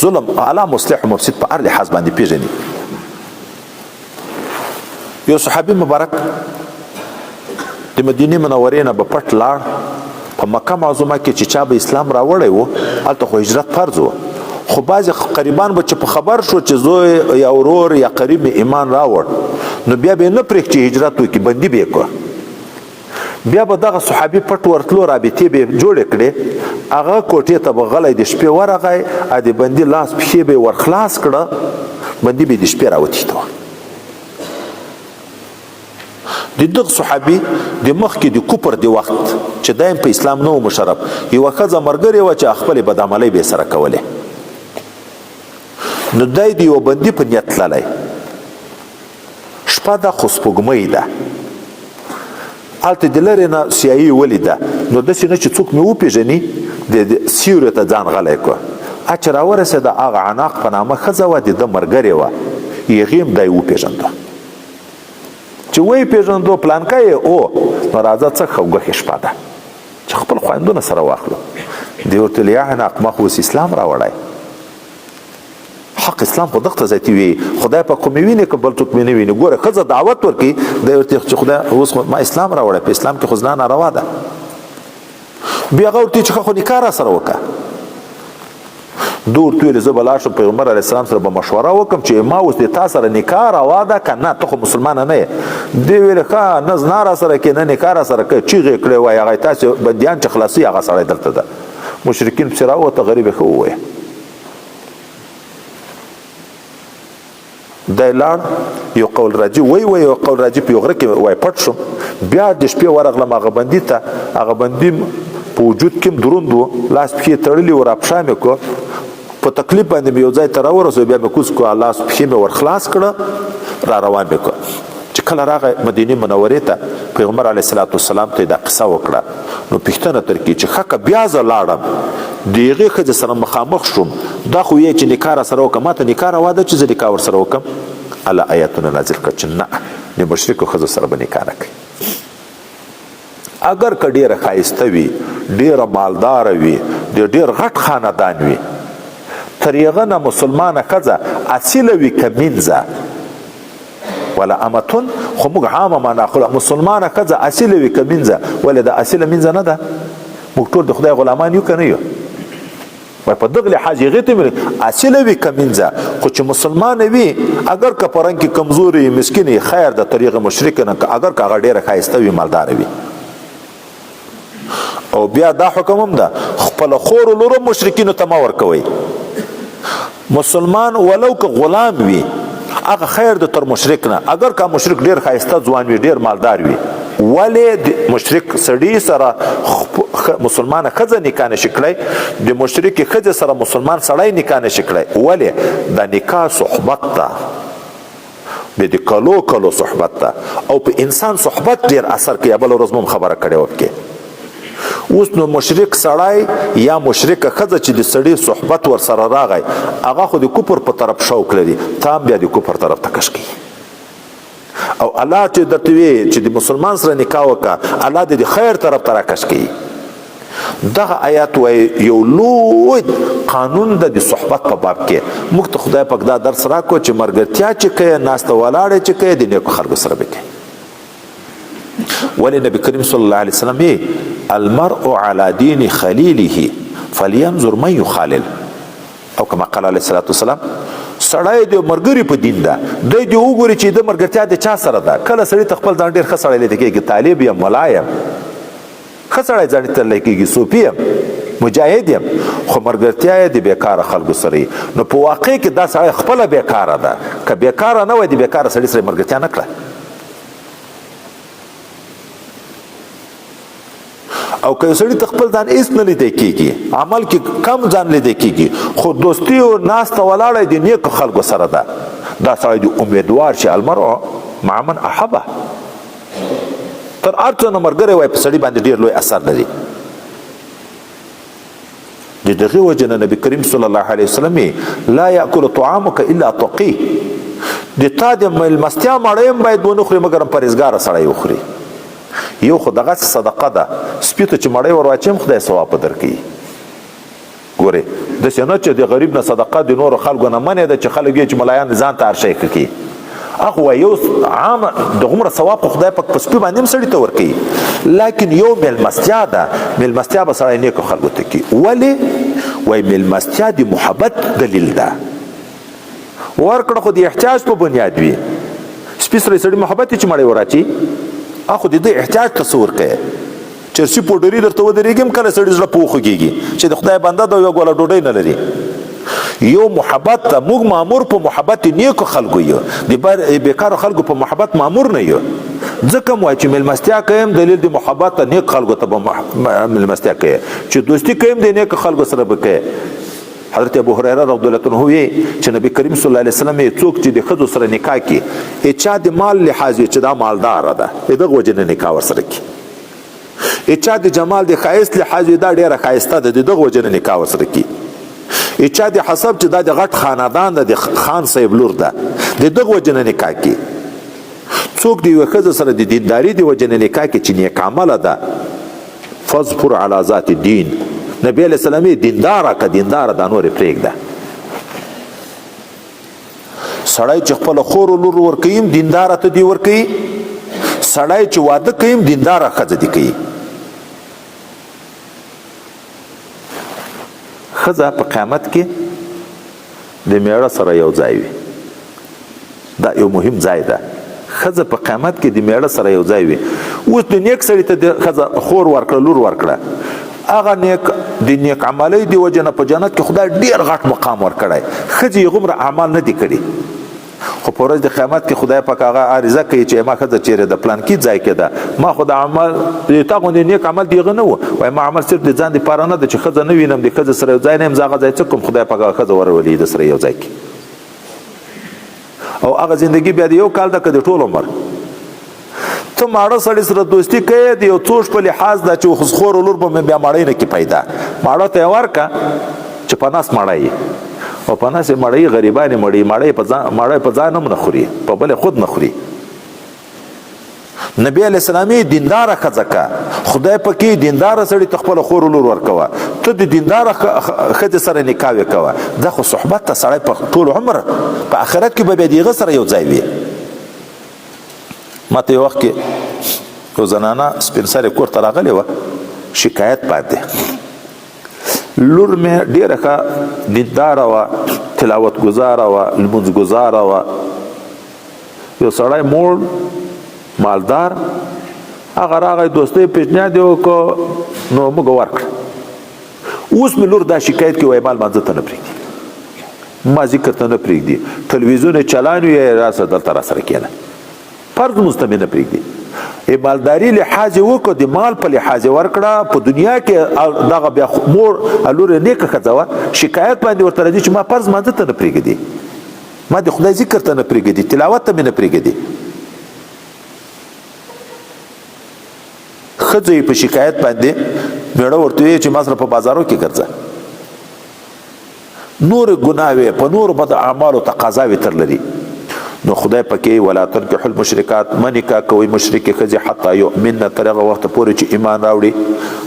ظلم اعلی مصلح او مفسد په هر لحاظ باندې پېژني. یو صحابي مبارک د مدینې منورې نه به پټ لاړ په مکه معظمه کې چې چا به اسلام راوړی و، هلته خو هجرت فرض و، خو بعضې قریبان به چې په خبر شو چې زوی یا ورور یا قریب مې ایمان راوړ، نو بیا به یې نه پرېږد چې هجرت وکړي، بندي به یې کړه. بیا به دغه صحابي پټ ورتلو، رابطې به یې جوړې کړې، هغه کوټې ته به غلی د شپې ورغی، د بندي لاس پښې به یې ورخلاص کړه، بندي به یې د شپې راوتښتوه. د دغه صحابي د مخکې د کفر د وخت چې دی هم په اسلام نه و مشرف، یوه ښځه ملګرې وه چې خپلې بدعملۍ به یې سره کولې، نو دی د یوه بندي په نیت تللی. شپه ده خو سپوږمۍ ده، هلته د لرې نه سیایي ولیده، نو داسې نه چې څوک مې وپېژني، د سیوري ته ځان غلی کړ. چې راورسېده هغه عناق په نامه ښځه وه، د ده ملګرې وه، هغې هم دی وپېژنده. چې ویې پېژندو پلانکی یې او نو راځه څه ښه غوښې شپه ده چې خپل خویندونه سره واخلو. دی ورته ویل یا عناق ما خو اوس اسلام راوړی، حق اسلام خو دغه ځای ته وي، خدای پاک خو مې ویني که بل څوک مې نه ویني. ګوره ښځه دعوت ورکوي، دی ورته چې خدای اوس ما اسلام راوړی، په اسلام کې خو زنا ناروا ده. بیا هغه ورته چې ښه خو نکاح را سره وکړه. ده ورته ویل زه به لاړ شم پیغمبر علیه السلام سره به مشوره وکړم چې ما اوس د تا سره نکاح روا ده که نه، ته خو مسلمانه نه یې. دی ویل ښه نه زنا را سره کې نه نکاح را سره کوې. چیغې یې کړې وایي هغه تاسې بندیان چې خلاصوي هغه سړی دلته ده. مشرکین پسې راووته، غریب یې ښه وویل. دی لاړ، یو قول راجي وای وای یو قول راجي په یو غره کې وای پټ شو. بیا د شپې ورغلم هغه بندي ته، هغه بندي په وجود کې دروند و، لاس پښې تړلي و، راپښا مې کړ، په تکلیف باندې مې یو ځای ته راورسو، بیا مې کوز کړ، لاس پښې مې ورخلاص کړه، را روان مې کړ. چې کله راغی مدینې منورې ته، پیغمبر علیه الصلاة والسلام ته یې دا قصه وکړه، نو پوښتنه تر کې چې ښه که بیا زه لاړم د هغې ښځې سره مخامخ شوم، دا خو یې چې نکاح را سره وکړه، ما ته نکاح روا ده چې زه نکاح ورسره وکړم؟ الله آیاتونه نازل کړ چې نه، د مشرکو ښځو سره به نکاح نه کوي. اگر که ډېره ښایسته وي، ډېره مالداره وي، د ډېر غټ خاندان وي، تر هغه نه مسلمانه ښځه اصیله وي که مینځه ولا امتون، خو موږ عامه معنا اخلو، مسلمانه ښځه اصیله وي که مینځه، ولې دا اصیله مینځه نه ده؟ موږ ټول د خدای غلامان یو که نه یو؟ وای په دغه لحاظ هغې ته ویل اصیله وي که مینځه، خو چې مسلمانه وي اګر که په رنګ کې کمزوري وي، مسکینه وي، خیر ده تر هغه مشرکه نه، اګر که هغه ډېره ښایسته وي، مالداره وي. او بیا دا حکم هم ده، خپل خور لور مشرکینو ته مه ورکوئ. مسلمان ولو که غلام وي هغه خیر د تر مشرک نه، اگر که مشرک ډیر ښایسته ځوان وي، ډیر مالدار وي، ولې د مشرک سړي سره مسلمانه ښځه نکاح نشي کړی، د مشرکې ښځې سره مسلمان سړی نکاح نشي کړی. ولې؟ د نکاح صحبت ده، به د کلو کلو صحبت ده، او په انسان صحبت ډیر اثر کوي. بل ورځ مو خبره کړې وه پکې. اوس نو مشرک سړی یا مشرکه ښځه چې د سړي صحبت ورسره راغی، هغه خو د کفر په طرف شوق لري، تا هم بیا د کفر طرف ته کش کوي. او الله چې درته وی چې د مسلمان سره نکاح وکړه، الله دې د خیر طرف ته راکش کوي. دغه آیات وای یو لوی قانون د صحبت په باب کې. موږ ته خدای پاک دا درس راکړو چې مرګرتیا چې کوي، ناسته ولاړې چې کوي، د نیکو خلکو سره به کوي. ولې نبی کریم صلی الله علیه وسلم یې المرء على دین خلیله فلینظر من یخالل، او کما قال علیه الصلاة والسلام، سړی د مرګري په دین ده، دی دې وګوري چې د مرګرتیا د چا سره ده. کله سړی ته خپل ځان ډېر ښه سړی لیدل کېږي، طالب یم، ملا یم، ښه سړی ځان ته لیدل کېږي، صوفي یم، مجاهد یم، خو مرګرتیا یې د بېکاره خلکو سره وي. نو په واقع کې دا سړی خپله بېکاره ده، که بېکاره نه وای د بېکاره سړي سره یې مرګرتیا نه کړه. او که سړی ته خپل ځان هیڅ نه لیدل کېږي، عمل کې کم ځان لیدل کېږي، خو دوستي او ناسته ولاړه د نیکو خلکو سره ده، دا سړی د امیدوار شي. المرء مع من احبه، تر هر څه نه ملګری وای په سړي باندې ډېر لوی اثر لري. د دغه وجه نه نبی کریم صلی الله علیه وسلم لا یاکل طعامک الا تقی، د تا د مېلمستیا مړی هم باید ونه خوري مګر پرهېزګاره سړی وخوري. یو خو دغسې صدقه ده، سپي ته چې مړی ور واچوي هم خدای ثواب په درکوي. ګورې داسې نه چې د غریب نه صدقه د نورو خلکو نه منې ده چې خلک یې چې ملایان ځان ته هر شی ښه کوي. هغه وایي یو عام دغومره ثواب خو خدای پاک په سپي باندې هم سړي ته ورکوي، لیکن یو مېلمستیا ده، مېلمستیا به سړی نیکو خلکو ته کوي. ولې؟ وایي مېلمستیا د محبت دلیل ده. ورکړه خو د احتیاج په بنیاد وي، سپي سره سړي محبت چې مړی وراچي، اخو د دې احتیاج تصور کوي. چرسي پوډري درته ودرېږي هم کله سړي زړه په وخوږېږي چې د خدای بنده ده یو ګوله ډوډۍ نه لري. یو محبت ته موږ مامور په محبت نیکو خلکو یو، د بیکارو خلکو په محبت مامور نه یو. ځکه مو چې مېلمستیا کوم دلیل د محبت ته نیک خلکو ته به مېلمستیا کوي، چې دوستي کوم د نیکو خلکو سره به کوي. حضرت ابو هريره رضی الله عنه وی چې نبی کریم صلی الله علیه وسلم یې څوک چې د ښځو سره نکاح کړي، یې چا د مال لحاظ وي چې دا مالداره ده، د دغه وجې نه نکاح ورسره کړي، یې چا د جمال د ښایست لحاظ وي دا ډېره ښایسته ده، د دغه وجې نه نکاح ورسره کړي، یې چا د حسب چې دا د غټ خاندان ده، د خان صاحب لور ده، د دغه وجې نه نکاح کړي. څوک د یوې ښځې سره د دینداري د وجې نه نکاح کړي چې نیک عمله ده، فاظفر علی ذات الدین، نبی علیه السلام یې دینداره که دینداره دا نورې پرېږده. سړی چې خپله خور او لور ورکوي هم دینداره ته دې ورکوي، سړی چې واده کوي هم دینداره ښځه دې کوي. ښځه په قیامت کې د میړه سره یو ځای وي، دا یو مهم ځای ده. ښځه په قیامت کې د میړه سره یو ځای وي. اوس د نیک سړي ته د ښځه خور ورکړه، لور ورکړه، هغه نیک د نیک عملۍ د وجې نه په جنت کې خدای ډېر غټ مقام ورکړی. ښځې یې هغومره اعمال نه دي کړي، خو په ورځ د قیامت کې خدای پاک هغه عارضه کوي چې ما ښځه چیرې ده، پلانکي ځای کې ده، ما خو د عمل تا غوندې نیک عمل دی هغه نه و، وایي ما عمل صرف د ځان دپاره نه ده چې ښځه نه وینم، د ښځې سره یو ځای نه یم، زه هغه ځای څه کوم، خدای پاک هغه ښځه ورولي د سره یو ځای کې. او هغه زندگی بیا د یو کال ده که د ټول عمر. ته ماړه سړي سره دوستي کوې د یو څو شپو لحاظ ده چې خور او لور به مې بیا ماړۍ نه کې پیدا، ماړه ته یې ورکه چې په نس ماړه یې، او په نس یې مړۍ غریبانې مړۍ، ماړۍ په ځان، ماړۍ په ځان هم نه خوري، په بل خود نه خوري. نبی علیه السلام یې دینداره ښځه که خدای پکې دینداره سړي ته خپله خور او لور ورکوه، ته د دینداره ښځې سره نکاح وکوه، دا خو صحبت ته سړی په ټول عمر په آخرت کې به بیا د هغه سره یو ځای وي. ما ته یو وخت کې یو زنانه سپین سرې کور ته راغلې وه، شکایت باندې، لور مې ډېره ښه دینداره وه، تلاوت ګزاره وه، لمونځ ګزاره وه، یو سړی موړ مالدار هغه راغی دوستۍ پېشنهاد یې وکړ، نو موږ ورکړه. اوس مې لور دا شکایت کوي، وایي ما لمانځه ته نه پرېږدي، ما ذکر ته نه پرېږدي، تلویزیون یې چلان وي، راسه دلته را سره کښېنه، فرض لمونځ ته مې نه پرېږدي. مالداري لحاظ یې وکړ، د مال په لحاظ یې ورکړه، په دنیا کې دغه بیا مور لور یې نیکه ښځه وه، شکایت باندې ورته راځي چې ما فرض لمانځه ته نه پرېږدي، ما د خدای ذکر ته نه پرېږدي، تلاوت ته مې نه پرېږدي. ښځه یې په شکایت باندې مېړه ورته وایي چې ما سره په بازارو کې ګرځه، نور ګناوې په نورو بد اعمالو تقاضاوې تر لري. نو خدای پکې ولا تنکحوا المشرکات، مه نکاح کوئ مشرکې ښځې حتی یؤمن، تر هغه وخته پورې چې ایمان راوړي.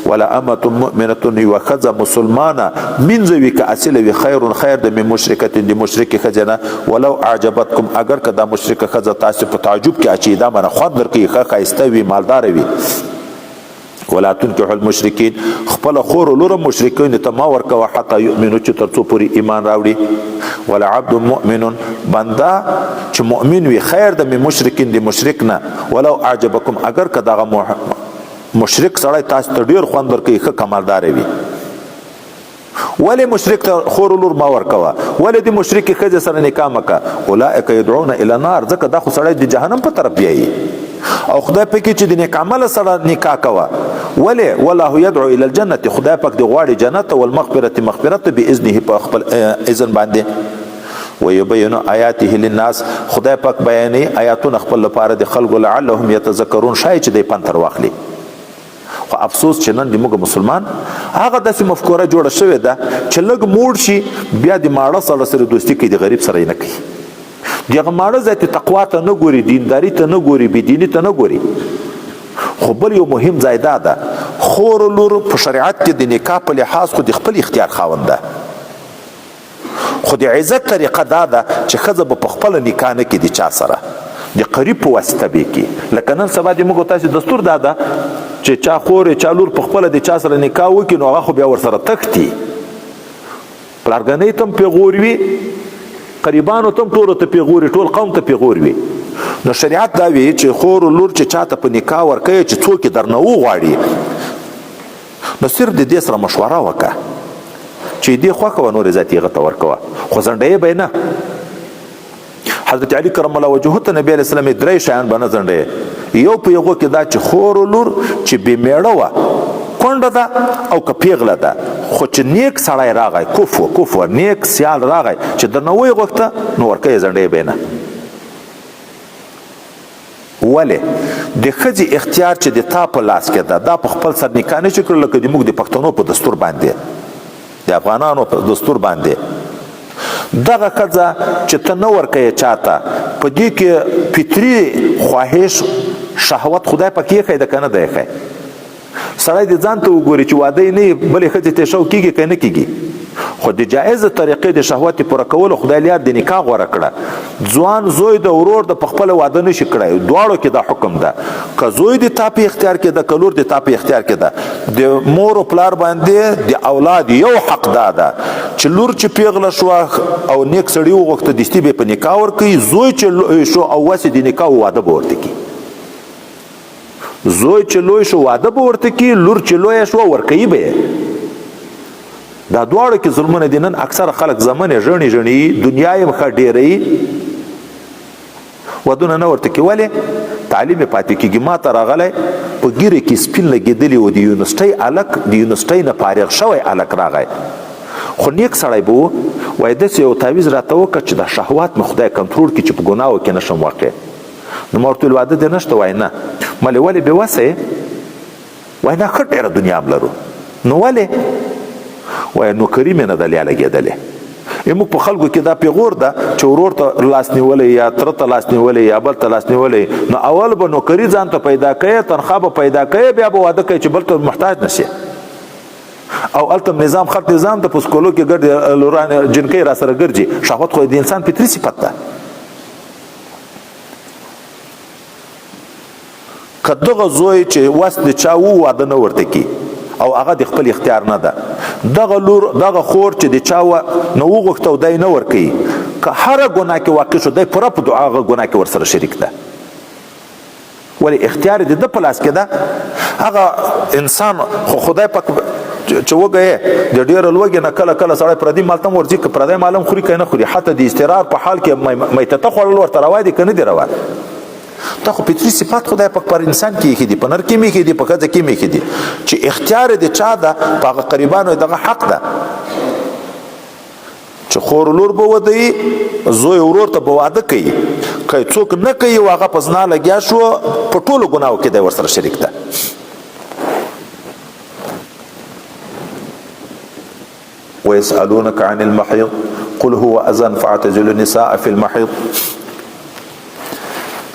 ولا امة مؤمنة، یوه ښځه مسلمانه مینځه وي که اصیله وي، خیر خیر د من مشرکة د مشرکې ښځې نه، ولو اعجبتکم، اګر که دا مشرکه ښځه تاسې په تعجب کې اچوي، دا منه خوند درکوي، ښه ښایسته وي، مالداره وي. ولا تنکحوا المشرکین، خپل خور لور مشرکین ته ما ورکوه حتی یؤمنو، چې ترڅو پورې ایمان راوړي. ولا عبد مؤمن، بنده چې مؤمن وي خیر د مشرکین د مشرک نه، ولو اعجبکم، اگر که دغه مشرک سړی تاسو ته ډیر خوند درکوي، ښه کمالدار وي. ولی مشرک ته خور لور ما ورکوه، ولی د مشرک ښځې سره نکاح مکه؟ اولئک یدعون الی النار، ځکه دا خو سړی د جهنم په طرف بیایي، او خدای پاک چې د نیک عمل سره نکاح کوه. ولی؟ والله يدعو الى الجنه، خدای پاک دی غواړي جنت او المغفرة، مغفرت باذنه، په خپل اذن باندې. ويبين آیاته للناس، خدای پاک بیانې آیاتونه خپل لپاره د خلکو، لعلهم يتذکرون، شای چې دی پند تر واخلي. خو افسوس چې نن د موږ مسلمان هغه داسې مفکوره جوړه شوې ده چې لږ موړ شي بیا د ماړه سره سره دوستي کوي، د غریب سره یې نه کوي. د هغه ماړه ځای ته تقوا ته نه ګوري، دینداري ته نه ګوري، بېدیني ته نه ګوري. خو بل یو مهم ځای دا ده، خور لور په شریعت کې د نکاح په لحاظ خو د خپل اختیار خاوند ده، خو د عزت طریقه دا ده چې ښځه به په خپله نکاح نه کوي د چا سره، د قریب په واسطه به کوي. لکه نن سبا د موږ تاسې دستور دا ده چې چا خور چا لور په خپله د چا سره نکاح وکړي، نو هغه خو بیا ورسره تښتي، پلارګنۍ ته هم پیغور وي، قریبانو ته هم ټولو ته پیغور وي، ټول قوم ته پیغور وي. نو شریعت دا وي چې خور لور چې چا ته په نکاح ورکوي، چې څوک یې درنه وغواړي، نو صرف د دې سره مشوره وکړه چې دې خوښه وه نور عزت یې هغه ته ورکوه، خو ځنډوې به یې نه. حضرت علی کرم الله وجهه ته نبی علیه السلام درې شیان به نه ځنډوې. یو په هغو کې دا چې خور لور چې بې مېړه وه، کونډه ده او که پیغله ده، خو چې نیک سړی راغی، کف و کف و نیک سیال راغی چې درنه ویې غوښته، نو ورکه یې، ځنډوې به یې نه. ولې؟ د ښځې اختیار چې د تا په لاس کې ده، دا په خپل سر نکاح نه شي کړی، لکه د موږ د پښتنو په دستور باندې، د افغانانو په دستور باندې، دغه ښځه چې ته نه ورکوې چاته، په دې کې فطري خواهش شهوت خدای پکې ایښی ده که نه دی ایښی؟ سړی د ځان ته وګوري چې واده یې نه وي، بلې ښځې ته شوق کېږي که نه کېږي؟ خو د جایز طریقې د شهوت پوره کولو خدای لیار د نکاح غوره کړه. ځوان زوی د ورور د په خپله واده نشي کړی، دواړو کې دا حکم ده، که زوی د تا په اختیار کې ده، که لور د تا په اختیار کې ده، د مور او پلار باندې د اولاد یو حق دا ده چې لور چې پیغله شوه او نیک سړي وغوښته، دستي به په نکاح ورکوي. زوی چې لوی شو او وسې د نکاح واده به ورته کوي. زوی چې لوی شو واده به ورته کوي، لور چې لویه شوه ورکوي به یې. دا دواړو کې ظلمونه دي. نن اکثره خلک زمنې ژڼي ژڼي، دنیا یې ښه ډېروي، ودونه نه ورته کوي. ولې؟ تعلیم یې پاتې کېږي. ما ته راغلی په ږیرې کې سپین لګېدلي و، د یونیورسټۍ هلک، د یونیورسټۍ نه فارغ شوی هلک راغی، خو نیک سړی به و. وایي داسې یو تعویذ راته وکړه چې دا شهوات مې خدای کنټرول کړي چې په ګناهو کې نه شم واقع. نو ما ورته وویل واده دې نشته؟ وایي نه. ملې ولې بې وسه یې؟ وایي نه، ښه ډېره دنیا هم لرو. نو ولې؟ وایي نوکري مې نه ده لیا لګېدلې. موږ په خلکو کې دا پیغور ده چې ورور ته لاس نیولی یا تره ته لاس نیولی یا بل ته لاس نیولی، نو اول به نوکري ځان ته پیدا کوي، تنخوا به پیدا کوي، بیا به واده کوي چې بل ته محتاج نه شي. او هلته نظام خط نظام ته په سکولو کې ګرځي، لوران جنکۍ را سره ګرځي. شهوت خو د انسان فطري صفت ده. که دغه زوی چې وس د چا وو واده نه ورته کی او هغه د خپل اختیار نه ده، دغه لور دغه خور چې د چا وه نو وغوښته او دی نه ورکوي، که هره ګناه کې واقع شو، دی پوره په دعا هغه ګناه کې ورسره شریک ده. ولې؟ اختیار د ده په لاس کې ده. هغه انسان خو خدای پاک چې وږی د ډېره لوږې نه کله کله سړی پردي مال ته هم ورځي، که پردی مال هم خوري که نه خوري، حتی د اضطرار په حال کې میتته خوړل ورته روا دي که نه دي روا؟ دا خو فطري صفات خدای پاک پر انسان کې ایښي دي، په نر کې هم ایښي دي، په ښځه کې هم ایښي دي، چې اختیار د چا ده، په هغه قریبانو دغه حق ده چې خور لور به ودوي، زوی ورور ته به واده کوي. که څوک نه کوي او هغه په زنا لګیا شو، په ټولو ګناو کې دی ورسره شریک ده. ويسألونك عن المحيض قل هو اذى فاعتزلوا النساء في المحيض.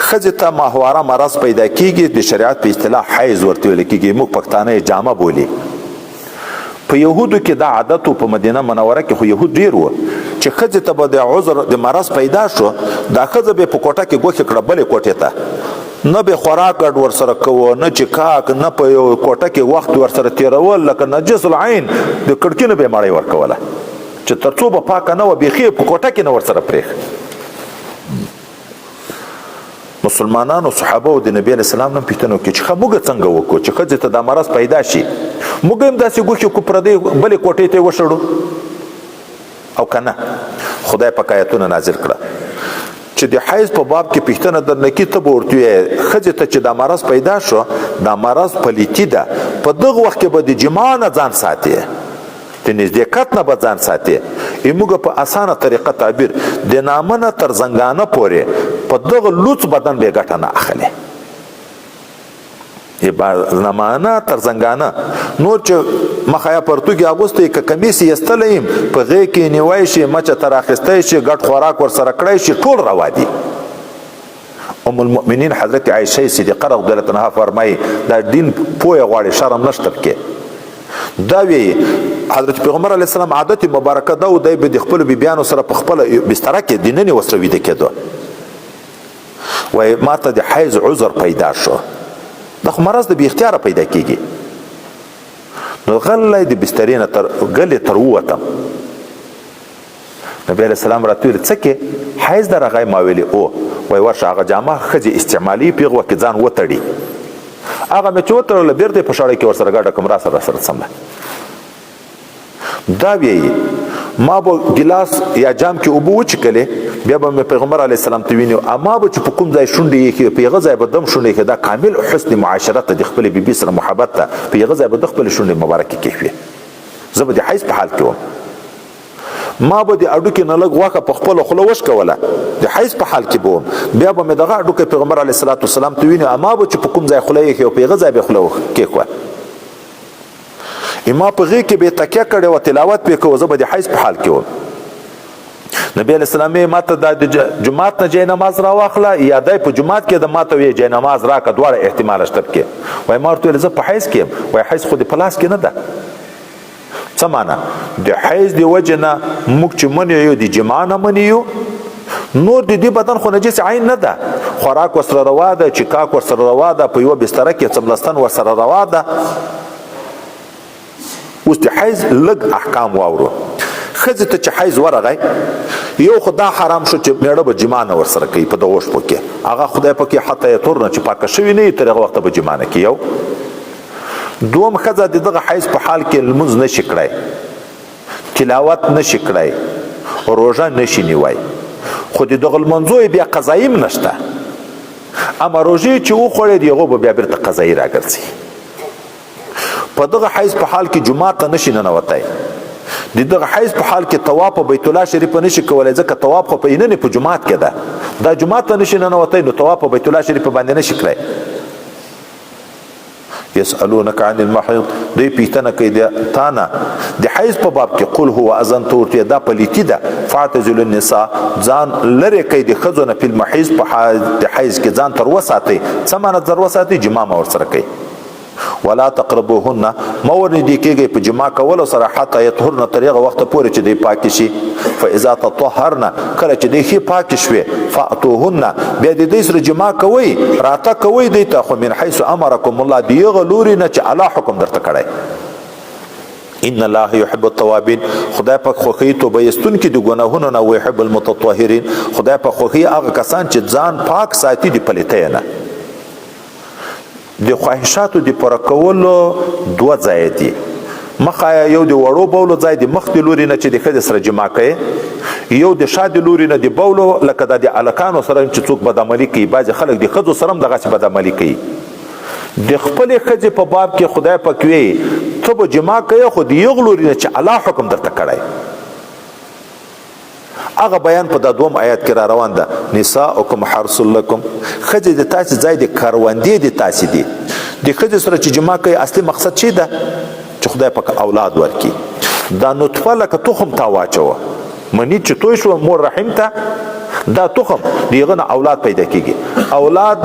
ښځې ته ماهواره مرض پیدا کیږي، د شریعت په اصطلاح حیض ورته ویل کیږي، موږ پښتانه یې جامه بولي. په یهودو کې دا عادت و، په مدینه منوره کې خو یهود ډیر و، چې ښځې ته به د عذر د مرض پیدا شو، دا ښځه به په کوټه کې ګوښې کړه بلې کوټې ته، نه به خوراک ګډ ورسره کوو، نه چې کاک، نه په یو کوټه کې وخت ورسره تېرول، لکه نجس العین د کړکۍ نه به یې مړۍ ورکوله چې تر څو به پاکه نه وه، بیخي یې په کوټه کې نه ورسره پرېښ. مسلمانانو صحابه او د نبی علیه السلام نه پوښتنه وکړه چې ښه موږ څنګه وکړو چې ښځې ته دا مرض پیدا شي، موږ هم داسې ګوښې کړو، پردۍ بلې کوټې ته یې وشړو او که نه؟ خدای پاک آیتونه نازل کړه چې د حیض په باب کې پوښتنه درنه کړي، ته به ورته ووایې ښځې ته چې دا مرض پیدا شو، دا مرض پلیتي ده، په دغه وخت کې به د جماع نه ځان ساتې، د نزدېکت نه به ځان ساتې. موږ په اسانه طریقه تعبیر د نامه نه تر زنګانه پورې په دغه لوڅ بدن به ګټه نه اخلي، نمانه تر زنګانه نور چې مخه یا پرتوګ اغوستې که کمیس یې ایستلی یم په غېږ کې نیوی شي، مچه تر اخیستی شي، ګډ خوراک ورسره کړی شي، ټول روا دي. ام المؤمنین حضرت عایشه صدیقه رضی الله عنها فرمایي دا دین پوهه غواړي، شرم نشته پکې. دا وی حضرت پیغمبر علی السلام عادت مبارکه دا و دی به د خپل بیبیانو سره په خپل بستر کې دیننې وسره ویده کېدو. وای ما ته د حیض عذر پیدا شو، دا خو مرض د بې اختیاره پیدا کېږي، نو غلی د بسترې نه تر ګلې تر ووتم. نبی علیه السلام راته ویل څه کې حیض درغی؟ ما ویلې او. وای ورشه هغه جامه ښځې استعمالي په هغه وخت کې ځان وتړي، هغه مې چې وتړله بېرته یې په شړۍ کې ورسره ګډه کړم، راسه راسره څمله. دا ویي ما به ګلاس یا جام کې اوبه وچکلې، بیا به مې پیغمبر علیه السلام ته ویني، اما به چې په کوم ځای شونډې یې کښې په هغه ځای به دم شونډې کښې، دا کامل حسن معاشرت ته د خپلې بیبي سره محبت ته په هغه ځای به د خپلې شونډې مبارکې کښې. زه به د حیض په حال کې وم، ما به د اډوکې نه لږ غوښه په خپله خوله وشکوله، د حیض په حال کې به وم، بیا به مې دغه اډوکی پیغمبر علیه الصلاة والسلام ته ویني، اما به چې په کوم ځای خوله یې کښې په هغه ځای به خوله کېښوه. ما په غېږ کې به تکیه کړې وه، تلاوت پې کوه، زه به د حیض په حال کې وم. نبی علیه السلام یې ما ته دا د جومات نه جای نماز راواخله یا دی په جومات کې د ما ته ویې جای نماز راکړه، دواړه احتمال شته پکې. وایي ما ورته ویل زه په حیض کې یم. وایي حیض خو دې په لاس کې نه ده. څه معنا؟ د حیض د وجې نه موږ چې منع یو د جماع نه منع یو، نور د دې بدن خو نجس عین نه ده، خوراک ورسره روا ده، چې کاک ورسره روا ده، په یوه بستره کې څملستن ورسره روا ده. اوس د حیض لږ احکام واورو. ښځې ته چې حیض ورغی، یو خو دا حرام شو چې میړه به جماع نه ورسره کوي په دغو شپو کې، هغه خدای پکې حتی یطهرنه چې پاکه شوې نه وي تر هغه وخته به جماع نه کوي. یو دوم، ښځه د دغه حیض په حال کې لمونځ نشي کړای، تلاوت نشي کړای، روژه نشي نیوای، خو د دغه لمونځو یې بیا قضایي هم نشته، اما روژې چې وخوړې د هغو به بیا بیرته قضایي راګرځي. په دغه حیض په حال کې جومات ته نشي ننوتی، د دغه حیض په حال کې طواف په بیت الله شریف نشي کولای، ځکه طواف خو په ایننې په جومات کې ده، دا جومات ته نشي ننوتی، نو طواف په بیت الله شریف باندې نشي کړای. يسألونك عن المحيض، دوی پوښتنه کوي د تا نه د حیض په باب کې، قل هو اذن، ته ورته دا پلیتي ده، فاعتزلوا النساء، ځان لرې کوي د ښځو نه، فی المحیض په د حیض کې ځان تر وساتئ. څه معنی تر وساتئ؟ جماع مه ورسره کوي. ولا تقربوهن، مه ورنږدې کېږئ په جماع کولو سره، حتی یطهرن، تر هغه وخته پورې چې دوی پاکې شي. فاذا تطهرن، کله چې دوی ښې پاکې شوې، فاتوهن، بیا د دوی سره جماع کوئ، راته کوئ دوی ته، خو من حیث امرکم الله، د هغه لوري نه چې الله حکم درته کړی. ان الله يحب التوابين، خدای پاک خوښوي توبه ایستونکي د ګناهونو نه، ويحب المتطهرين، خدای پاک خوښوي هغه کسان چې ځان پاک ساتي د پلیتۍ نه. د خواهشاتو د پوره کولو دوه ځای دي، مخه یو د وړو بولو ځای د مخ د لوري نه چې د ښځې سره جماع کوي، یو د شا د لوري نه د بولو، لکه دا د هلکانو سره چې څوک بدعملي کوي، بعضې خلک د ښځو سره هم دغسې بدعملي کوي. د خپلې ښځې په باب کې خدای پاک وایي ته به جماع کوې، خو د یو لوري نه چې الله حکم درته کړی. هغه بیان په دا دوم آیات کې را روان ده، نساؤکم حرث لکم، ښځې د تاسې ځای د کروندې د تاسې دي. د ښځې سره چې جماع کوي اصلي مقصد چی ده؟ چې خدای پاک اولاد ورکړي. دا نطفه لکه تخم تا واچوه، منی چې توی شو مور رحم ته، دا تخم د هغه نه اولاد پیدا کیږي. اولاد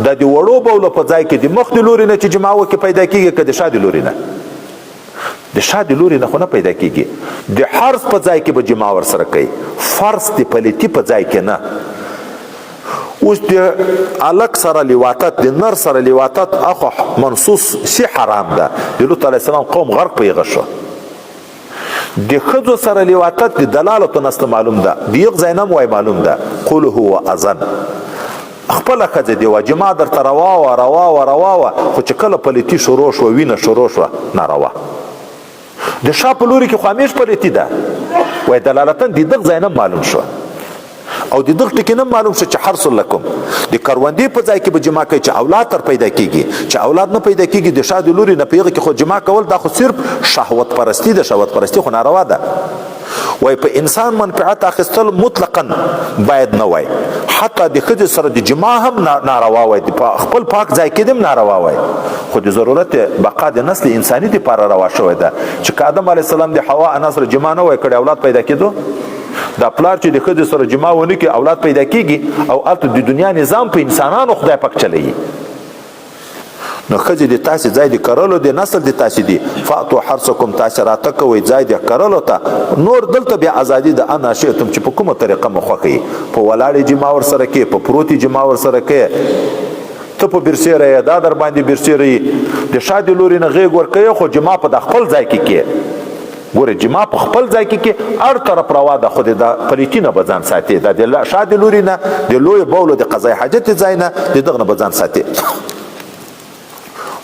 د دې وړو بولو په ځای کې د مخ د لوري نه چې جماع وکړي پیدا کیږي، که د شا د لوري نه؟ د شا د لوري نه خو نه پیدا کیږي. د حرص په ځای کې به جماع ورسره کوي، فرض د پلیتی په ځای کې نه. اوس د الک سره لواطت، د نر سره لواطت اخو منصوص سی حرام ده. د لوط علیه السلام قوم غرق پیغه شو. د ښځو سره لواطت د دلالت نسل معلوم ده، د یو ځای نه وای معلوم ده. قل هو اذن، خپل ښځه دی وه، جماع درته روا وه روا وه روا وه، خو چې کله پلیتي شروع شوه، وینه شروع شوه، ناروا. د شا په لوري کې خو همیش پلیتي ده. وای دلالتاً د دغه ځای نه معلوم شو، او د دغه ټکي نه معلوم شو چې حرث لکم د کروندې په ځای کې به جماع کوي چې اولاد تر پیدا کیږي، چې اولاد نه پیدا کیږي د شا د لوري نه پیغه کې خو جماع کول دا خو صرف شهوت پرستی ده، شهوت پرستی خو ناروا ده. وای په انسان منفعت اخیستل مطلقاً باید نه وای، حتی د ښځې سره د جماع هم ناروا وای، په خپل پاک ځای کې هم ناروا وای، خو د ضرورت بقا د نسل انساني دپاره روا شوی ده. چې که آدم علیه السلام د حوا انا سره جماع نه وای کړې اولاد پیدا کېدو؟ دا پلار چې د ښځې سره جماع ونه کړي اولاد پیدا کېږي، او هلته د دنیا نظام په انسانانو خدای پاک چلوي. نو ښځې د تاسې ځای د کرلو د نسل د تاسې دي، فاتو حرثکم، تاسې راته کوئ ځای د کرلو ته. نور دلته بیا ازادي د انا شئتم چې په کومه طریقه مو خوښه وي، په ولاړې جماع ورسره کې، په پروتې جماع ورسره کې، ته په برسېره یې، دا در باندې برسېره یي، د شا د لوري نه غېږ ورکوي، خو جماع په د خپل ځای کې کې. ګوره جماع په خپل ځای کې کې هر طرف روا ده، خو د پلیتي نه به ځان ساتي، دا د شا د لوري نه، د لوی بولو د قضای حاجت ځای نه، د دغه نه به ځان ساتي.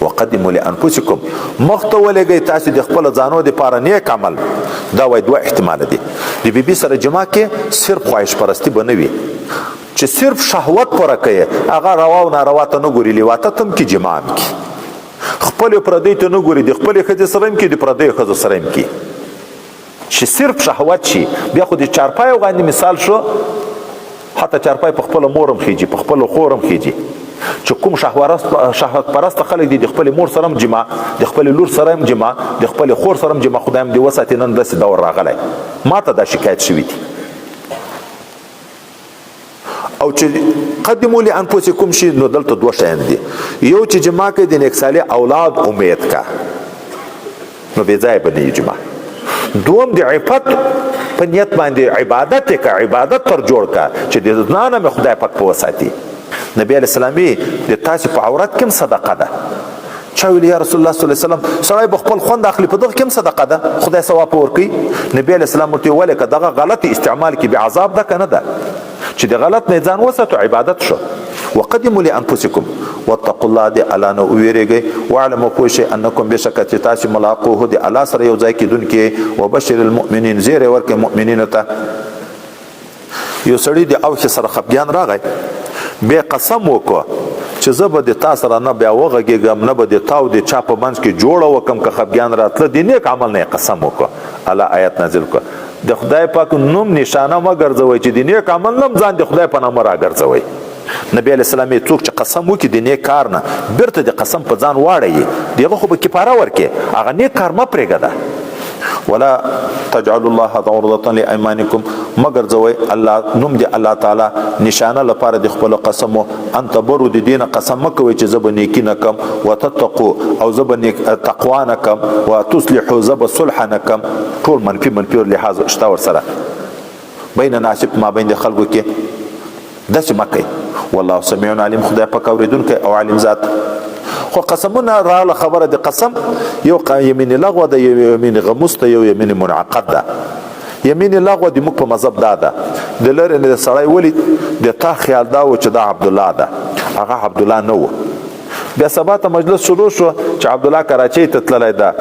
وقدموا لانفسکم، مخته ولېږئ تاسې د خپلو ځانو دپاره نیک عمل. دا وایي دوه احتماله دي. د بیبي سره جماع کې صرف خواهش پرستی به نه وي، چې صرف شهوت پوره کوي، هغه روا او ناروا ته نه ګوري، لیواطت هم کې جماع هم کې، خپلې پردۍ ته نه ګوري، د خپلې ښځې سره هم کې، د پردیو ښځو سره هم کې، چې صرف شهوت شي. بیا خو د چارپایو غاندې مثال شو، حتی چارپای په خپله مور هم خېږي، په خپله خور هم خېږي، چې کوم شهوت پرست خلک دي، د خپلې مور سره هم جماع، د خپلې لور سره هم جماع، د خپلې خور سره هم جماع. خدای هم دې وساتي نن داسې دور راغلی، ما ته دا شکایت شوي دي. او چې قدموا لانفسکم شي، نو دلته دوه شیان دي. یو چې جماع کوي د نیک صالح اولاد امید کا، نو بې ځایه به نه وي جماع. دوم د عفت په نیت باندې عبادت کا، عبادت تر جوړ کا چې د ځانه مې خدای پاک په وساتي. نبی علیه السلام د تاسې په عورت کې هم صدقه ده. چا ویل یا رسول الله صلی الله علیه وسلم سړی به خپل خوند اخلي، په دغه کې هم صدقه ده، خدای ثواب ورکوي. نبی علیه السلام ورته ویل که دغه غلط استعمال کې بې عذاب ده که نه ده، چې د غلط نه ځان وساتو عبادت شو. وقدموا لانفسکم واتقوا الله، د الله نه وویرېږئ، واعلموا پوه شئ انکم بېشکه چې تاسې ملاقوه د الله سره یو ځای کېدونکي، وبشر المؤمنین، زیری ورکړئ مؤمنینو ته. یو سړی د اوښې سره خپګان راغی، بیا قسم وکړ چې زه به د تا سره نه بیا وغږېږم، نه به د تا او د چا په منځ کې جوړه وکړم که خپګان راتله. د نیک عمل نه یې قسم وکړ. الله آیت نازل کړ، د خدای پاک نوم نشانه مه ګرځوئ چې د نیک عمل نه هم ځان د خدای په نامه راګرځوئ. نبی علیه السلام یې څوک چې قسم وکړي د نیک کار نه، بیرته د قسم په ځان واړوي، د هغه خو به کفاره ورکړي، هغه نیک کار مه پرېږده. ولا تجعلوا الله عرضة لأيمانكم، مګر ځوی الله نوم دی الله تعالی نشانه لپاره د خپل قسمو، ان تبرو د دین قسم مکوئ چې زه به نیکی نه کم، وتتقو او زه به نیک تقوا نه کم، وتصلحو زه به صلح نه کم. ټول منفي منفي لحاظ شته ورسره بین الناس په مابین د خلکو کې، داسې مه کوئ. والله سمیع علیم، خدای پاک اورېدونکی او عالم ذات. خو قسمونه راغله خبره د قسم، یو یمین لغوه ده، یو یمین غموس ده، یو یمین منعقد ده. یمین لغوه د موږ په مذهب دا ده، د لرې نه د سړی ولید، د تا خیال دا و چې دا عبدالله ده، هغه عبدالله نه و. بیا سبا ته مجلس شروع شو چې عبدالله کراچۍ ته تللی ده،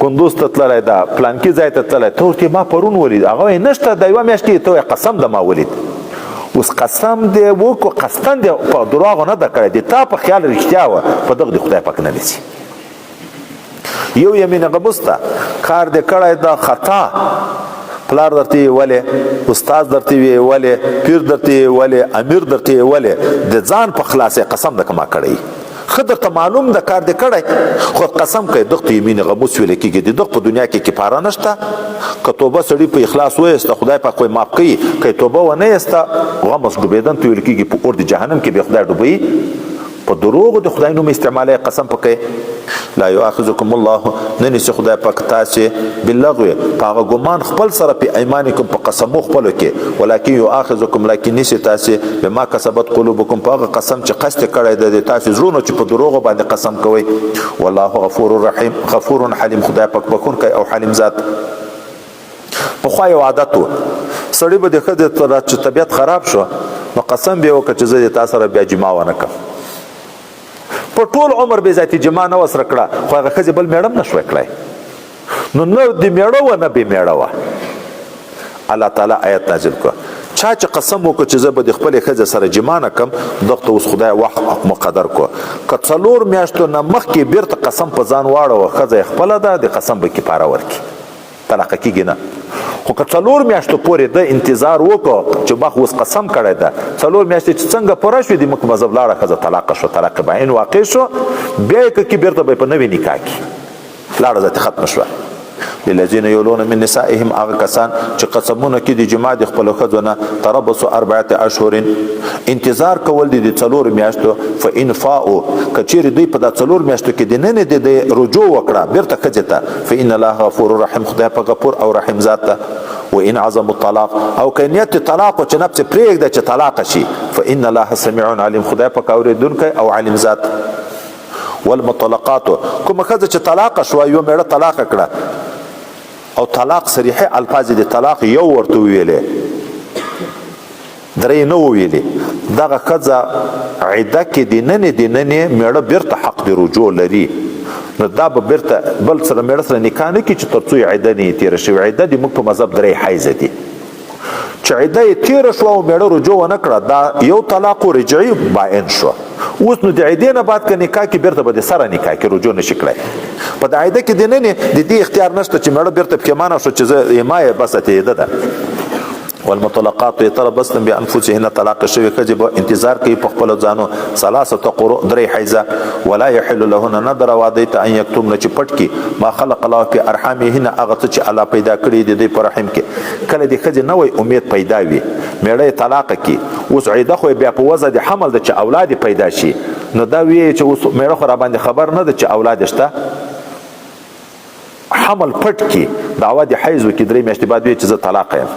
کندوز ته تللی ده، پلانکي ځای ته تللی، ته ورته ما پرون ولید، هغه وایي نشته دا یوه میاشت کېږي، ته وایې قسم ده ما ولید. اوس قسم دی وکړو، قصداً دی په درواغو نه ده کړی، د تا په خیال رښتیا وه، په دغه د خدای پاک نه نیسي. یو یمین غموس ده، کار دې کړی ده خطا، پلار درته یې ولې، استاد درته یې ولې، پیر درته یې ولې، امیر درته یې ولې، د ځان په خلاصې قسم ده که ما کړی، ښه درته معلوم ده کار دې کړی، خو قسم کوي دغه ته یمین غموس ویل کېږي. د دغه په دنیا کې کفاره نشته، که توبه سړي په اخلاص وایسته خدای پاک خو یې معاف کوي، که یې توبه ونه ایسته غمس ډوبېدن ته ویل کېږي، په اور د جهنم کې بیا خدای ډوبوي. په دروغو د خدای نوم استعمالوي، قسم پکې. لا یؤاخذکم الله، نه نیسي خدای پاک تاسې باللغو په هغه ګمان خپل سره، په ایمانکم په قسمو خپلو کې، ولکن یؤاخذکم لکن نیسي تاسې بما کسبت قلوبکم په هغه قسم چې قصد کړی دی د تاسې زړونو چې په دروغو باندې قسم کوئ. والله غفور رحیم، غفور حلیم، خدای پاک بخښونکی او حلیم ذات. پخوا یو عادت و، سړی به د ښځې تر چې طبیعت خراب شو نو قسم به یې وکړ چې زه د تا سره بیا جماع ونه کړم. په ټول عمر به ذاتي جماع نه وسره کړه، خو هغه ښځې بل میړه هم نه شوی کړی، نو نه د میړه وه نه بې میړه وه. الله تعالی آیت نازل کړ، چا چې قسم وکړ چې زه به د خپلې ښځې سره جماع نه کم، دغه اوس خدای وخت مقدر کړ، که څلور میاشتو نه مخکې بیرته قسم په ځان واړوه، ښځه یې خپله ده، د قسم به کفاره ورکړي، طلاق کیږي نه. خو که څلور میاشتو پورې د انتظار وکړو چې ما خو اوس قسم کړی ده، څلور میاشتې چې څنګه پوره شوې د موږ مذهب لاړه ښځه طلاقه شوه، طلاق باین واقع شو، بیا یې که بیرته به یې په نوې نکاح کې لاړه ذاتي ختمه شوه. للذین یولون من نسائهم، هغه کسان چې قسمونه کې د جماع د خپلو ښځو نه، تربص اربعة اشهر، انتظار کول دي د څلور میاشتو. فإن فاءوا، که چیرې دوی په دا څلور میاشتو کې د ننې د رجوع وکړه بیرته ښځې ته، فإن الله غفور رحیم، خدای په غفور او رحیم ذات ده. وإن عزموا الطلاق، او که نیت طلاق چې نفس پرېږده چې طلاق شي، فإن الله سمیع علیم، خدای پاک اورېدونکی او علیم ذات. والمطلقات، کومه ښځه چې طلاق شوه، یو میړه طلاق کړه او طلاق صریحه الفاظ د طلاق یو ورته ویلې، درې نه ویلې، دغه ښځه عده کې د ننې د ننې میړه بیرته حق د رجوع لري، نو دا به بیرته بل سره میړه سره نکاح نه کړي چې تر څو یې عده نه تېره شوې. عده د موږ په مذهب درې حیضه دي، چې عده یې تېره شوه او میړه رجوع ونه کړه، دا یو طلاق رجعي باین شو. اوس نو د عدې نه بعد که نکاح کې بیرته به د سره نکاح کې رجوع نشي کړی. په د عده کې د ننې د دې اختیار نشته چې میړه بیرته پښېمانه شو چې زه ما یې بس ته عده ده. والمطلقات يتربصن بانفسهن، طلاق شوی ښځې به انتظار کوي په خپلو ځانو ثلاثه قروء، درې حیضه. ولا يحل لهن، نه د روا دی ته ان یکتمن چې پټ کړي ما خلق الله فی ارحامهن، هغه څه چې الله پیدا کړي دي دوی په رحم کې. کله د ښځې نوی امید پیدا وي، میړه یې طلاق کړي، اوس عده خو یې بیا په وضع د حمل ده چې اولاد یې پیدا شي، نو دا وایي چې اوس میړه خو راباندې خبر نه ده چې اولاد یې شته، حمل پټ کړي، دعوه د حیض وکړي، درې میاشتې بعد وایي چې زه طلاق یم،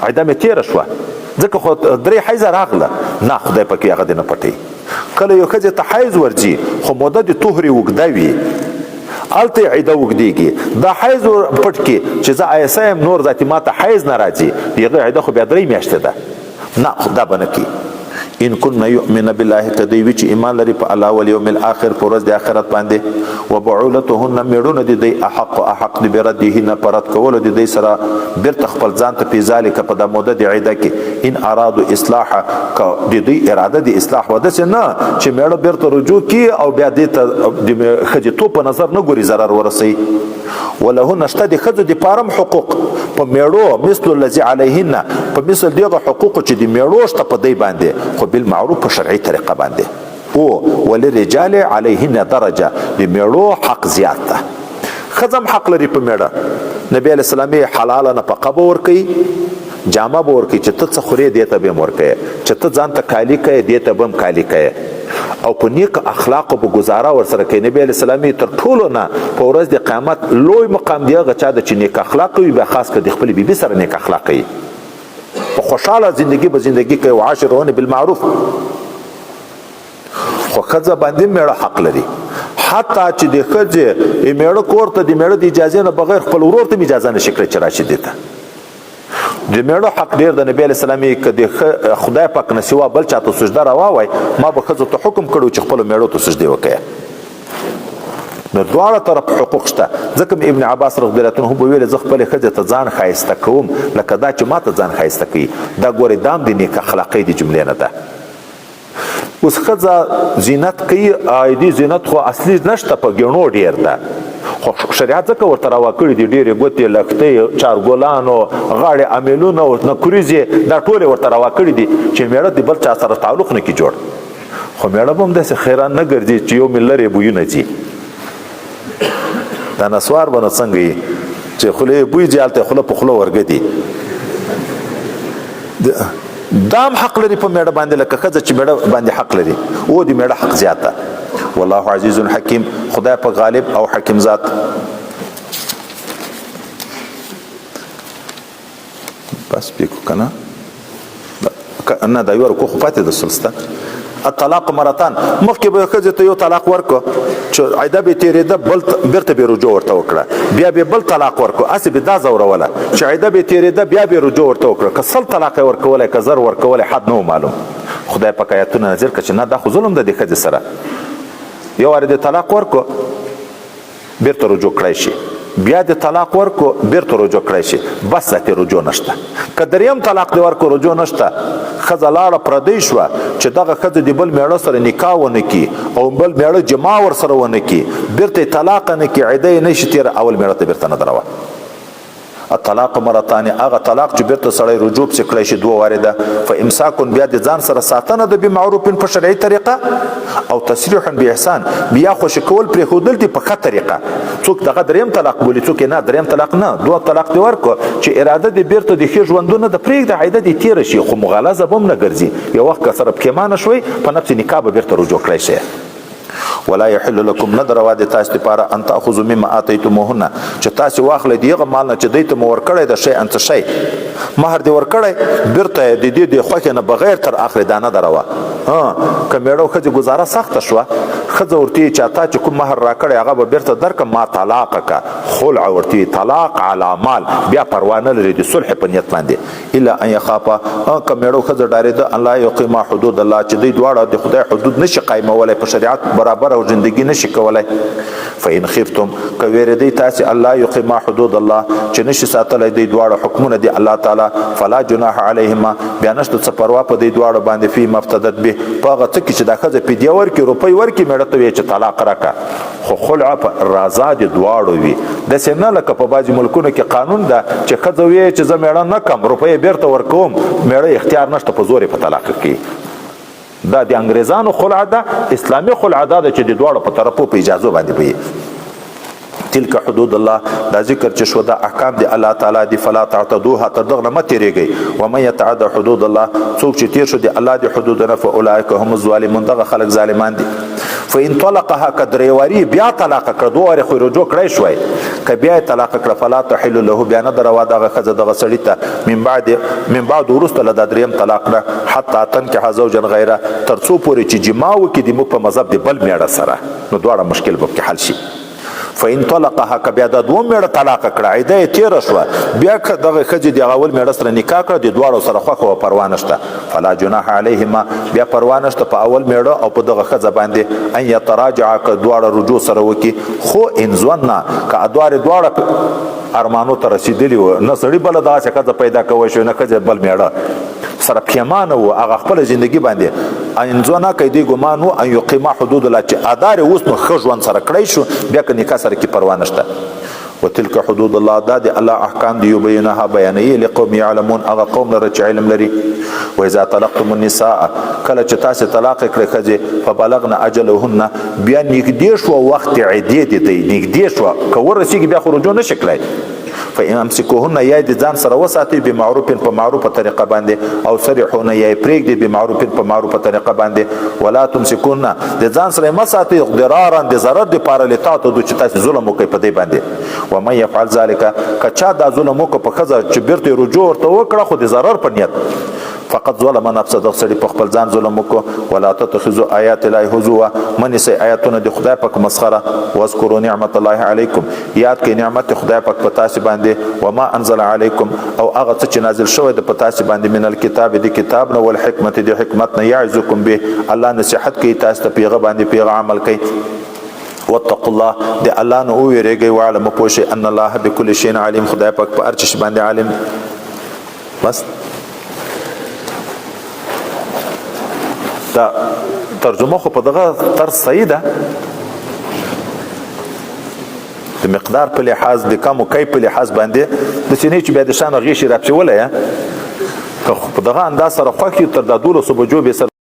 عده مې تېره شوه، ځکه خو درې حیضه راغله، نه خدای پکې هغه دې نه پټوي. کله یو ښځې ته حیض ورځي خو موده د طهرې اوږده وي، هلته یې عده اوږدېږي، دا حیض پټ کړي چې زه ایسه یم، نور ذاتي ما ته حیض نه راځي، د هغې عده خو بیا درې میاشتې ده، نه دا به نه کوي. ان کن یؤمن بالله، که دوی وي چې ایمان لري په الله والیوم الاخر، په ورځ د آخرت باندې، وبعولتهن، میړونه د دوی احق احق دي بردهن، په رد کولو د دوی سره بیرته خپل ځان ته په ذلک، په دا موده د عده کې، ان ارادو اصلاح، که د دوی اراده د اصلاح وه، داسې نه چې میړه بیرته رجوع کړي او بیا دې ته د ښځې توب په نظر نه ګوري ضرر ورسوي. ولهن، شته د ښځو دپاره هم حقوق په میړو، مثل الذي علیهن، په مثل دغه حقوقو چې د میړو شته په دی باندې، خو بالمعروف په شرعي طریقه باندې. او وللرجال علیهن درجه، د میړو حق زیات ده، ښځه هم حق لري په میړه. نبی علیه السلام یې حلاله نفقه به ورکوي، جامه به ورکوي، چې ته څه خورې دې ته به هم ورکوې، چې ته ځان ته کالي کوې دې ته به هم کالي کوې، او په نیک اخلاقو به ګزاره ورسره کوي. نبی علیه السلام یې تر ټولو نه په ورځ د قیامت لوی مقام دی هغه چا ده چې نیک اخلاق وي، بیا خاص که د خپلې بیبي سره نیک اخلاق وي، په خوشحاله زندگی به زندگی کوي، وعاشرهن بالمعروف. خو ښځه باندې میړه حق لري، حتی چې د ښځې میړه کور ته د میړه د اجازې نه بغیر خپل ورور ته هم اجازه نشي کړی چې راشي دې ته. د میړه حق ډېر د نبی علیه السلام یې که د خدای پاک نه سوا بل چا ته سجده روا وای، ما به ښځو ته حکم کړی چې خپلو میړو ته سجدې وکړي. نو دواړه طرف حقوق شته. ځکه ابن عباس رضی الله عنه به ویل زه خپلې ښځې ته ځان ښایسته کوم لکه دا چې ما ته ځان ښایسته کوي. دا ګورې دا هم د نیک اخلاقۍ د جملې نه ده. اوس ښځه زینت کوي، دې زینت خو اصلي نشته، په ګڼو ډېر ده، خو شریعت ځکه ورته روا کړي دي، ډېرې ګوتې، لښتۍ، چارګلانو، غاړې امیلونه او نکریزې، دا ټولې ورته روا کړي دي چې میړه د بل چا سره تعلق نه کړي جوړ. خو میړه به هم داسې خیران نه ګرځي چې یو مې لرې بویونه ځي، دا نسوار به نو څنګه وي چې خولې یې بوی ځي، هلته یې خوله په خوله ورګدي. دا هم حق لري په میړه باندې، لکه ښځه چې میړه باندې حق لري، او د میړه حق زیات ده. والله عزیز حکیم، خدای خدای په غالب او حکیم ذات. بس پیکو کنه نه دا یو رکو خو پاتې د سلسته. الطلاق مرتان، مخکې به ښځې ته یو طلاق ورکو چې عیده به تېرېده، بل بیرته به رجوع ورته وکړه، بیا به بل طلاق ورکو، هسې به دا ځوروله چې عیده به تېرېده بیا به رجوع ورته وکړه. که 100 طلاق یې ورکولی که 1000 ورکولی حد نه و معلوم. خدای پاک آیتونه نازل کړه چې نه، دا خو ظلم ده د ښځې سره. یو وارې د طلاق ورکو بیرته رجوع کړای شي، بیا د طلاق ورکو بیرته رجوع کړای شي، بس ذاتي رجوع نشته. که دریم طلاق دی ورکو رجوع نشته، ښځه لاړه پردۍ شوه چې دغه ښځه د بل میړه سره نکاح ونه کړي او بل میړه جما ورسره ونه کړي، بیرته یې طلاق نه کړي، عده یې نه شي تېره، اول میړه ته بیرته نه دروه. الطلاق مرتان، هغه طلاق چې بیرته سړی رجوع پسې کړی شي دوه وارې ده. فامساک، بیا د ځان سره ساتنه ده بمعروف په شرعي طریقه، او تسریح باحسان، بیا خوشې کول پرېښودل دي په ښه طریقه. څوک دغه دریم طلاق بولي، څوک نه، دریم طلاق نه، دوه طلاق دې ورکړو چې اراده دې بیرته د ښې ژوندونه ده پرېږده، عیده دې تېره شي، خو مغالظه به هم نه ګرځي. یو وخت که سره پښېمانه شوئ په نفس نکاح به بیرته رجوع کړی شئ. ولا يحل لكم، نه دروا د تاسو لپاره ان تاخذوا مما اتيتموهن، چې تاسو واخلئ د هغه مال نه چې دوی ته مو ورکړی د شی ان څه شی مهر دې ورکړی، بیرته د دې د خوښې نه بغیر تر اخلي، دا نه دروا. که میړه او ښځې ګزاره سخته شوه، ښځه ورته وایي چې تا چې کوم مهر راکړی هغه به بیرته درکړم، ما طلاق که، خلع ورته وایي، طلاق علی مال، بیا پروا نه لري د صلح په نیت باندې. الا ان يخافا، که میړه او ښځه ډارېده ان لا یقیما حدود الله، چې دوی دواړه د خدای حدود نشي قایمولی، په شریعت برابر او زندګي نشي کولی. فإن خفتم، که وېرېدئ تاسې الله یقیما حدود الله، چې نشي ساتلی دوی دواړه حکمونه دي الله تعالی، فلا جناح علیهما، بیا نشته څه پروا په دوی دواړو باندې، فیما افتدت به، په هغه څه کې چې دا ښځه فدیه ورکړي، روپۍ ورکړي، میړه ته وایي چې طلاق راکړه، خو خلع په رضا د دواړو وي. داسې نه لکه په بعضې ملکونو کې قانون ده چې ښځه وایي چې زه میړه نه کم، روپۍ بیرته ورکوم، میړه اختیار نشته، په زور یې په طلاق کوي. دا د انګریزانو خلع ده، اسلامي خلع دا ده چې د دواړو په طرفو په اجازو باندې به. تلک حدود الله، دا ذکر چې شو دا احکام دی الله تعالی دی، فلا تعتدوها، تر دغه نه مه تېرېږئ. ومن یتعد حدود الله، څوک چې تېر شو د الله د حدود نه، فاولئک هم الظالمون، دغه خلک ظالمان دي. فإن طلقها، که درې واري بیا طلاق کړه، دوه وارې خو یې رجوع کړی شوی، که بیا یې طلاق کړه، فلا تحل له، بیا نه دروا دغه ښځه دغه سړي ته، من بعد وروسته له دا دریم طلاق نه، حتی تنکح زوجا غیره، تر څو پورې چې جما وکړي د موږ په مذهب د بل میړه سره، نو دواړه مشکل به پکې حل شي. فإن طلقها، که بیا دا دوم میړه طلاق کړه، عده یې تېره شوه، بیا که دغه ښځې د هغه اول میړه سره نکاح کړه، د دواړو سره خوښه وه، پروا نشته، فلا جناح علیهما، بیا پروا نشته په اول میړه او په دغه ښځه باندې، ان یتراجع، که دواړه رجوع سره وکړي. خو ان ظنا، که ادوارې دواړه ارمانو ته رسېدلي وو، نه سړي بله داسې ښځه پیدا کوی شو، نه ښځې بل میړه سره پښېمانه وو هغه خپله زندګي باندې، ان ظنا، که دوی ګمان وو ان یقیما حدود الله، چې ادارې اوس نو ښه ژوند سره کړی شو، بیا که نکاح سره کې پروا نشته. وتلک حدود الله، دا د الله احکام دی، یبینها، بیانوي، لقوم یعلمون، هغه قوم لره چې علم لري. واذا طلقتم النساء، کله چې تاسې طلاق کړئ ښځې، فبلغن اجلهن، بیا نږدې شوه وخت عدې دې دی، نږدې شوه، که ورسېږي بیا خو رجوع نشي کړی. فإن امسکوهن، یا د ځان سره وساتئ بمعروف، په معروفه طریقه باندې، او سرحون، یا یې پرېږدئ بمعروف، په معروفه طریقه باندې. ولا تمسکوهن، د ځان سره یې مه ساتئ ضرارا، د ضرر دپاره، لتعتدوا، چې تاسې ظلم وکړئ په دې باندې. ومن یفعل ذلک، که چا دا ظلم وکړ په ښځه چې بیرته یې رجوع ورته وکړه خو د ضرر په نیت، فقد ظلم نفسه، دغه سړي په خپل ځان ظلم وکړو. ولا تتخذوا آیات الله هزوا، مه نیسئ آیاتونه د خدای پاک مسخره. واذکروا نعمت الله علیکم، یاد کړئ نعمت خدای پاک په تاسې باندې، وما انزل علیکم، او هغه څه چې نازل شوی د په تاسې باندې، من الکتاب، د کتاب نه، والحکمت، د حکمت نه، یعظکم به، الله نصیحت کوي تاسې ته، په هغه باندې په هغه عمل کوي. واتقوا الله، د الله نه وویرېږئ، واعلموا، پوه شئ، ان الله بكل شیء علیم، خدای پاک په هر څه شي باندې عالم. بس دا ترجمه خو په دغه طرز صحیح ده، د مقدار په لحاظ، د کم او کیف په لحاظ باندې، د سینې چې بیا د شان غیشي راپسې ولې، که په دغه انداز سره خوښ یو، تر دا 12 بجو به سره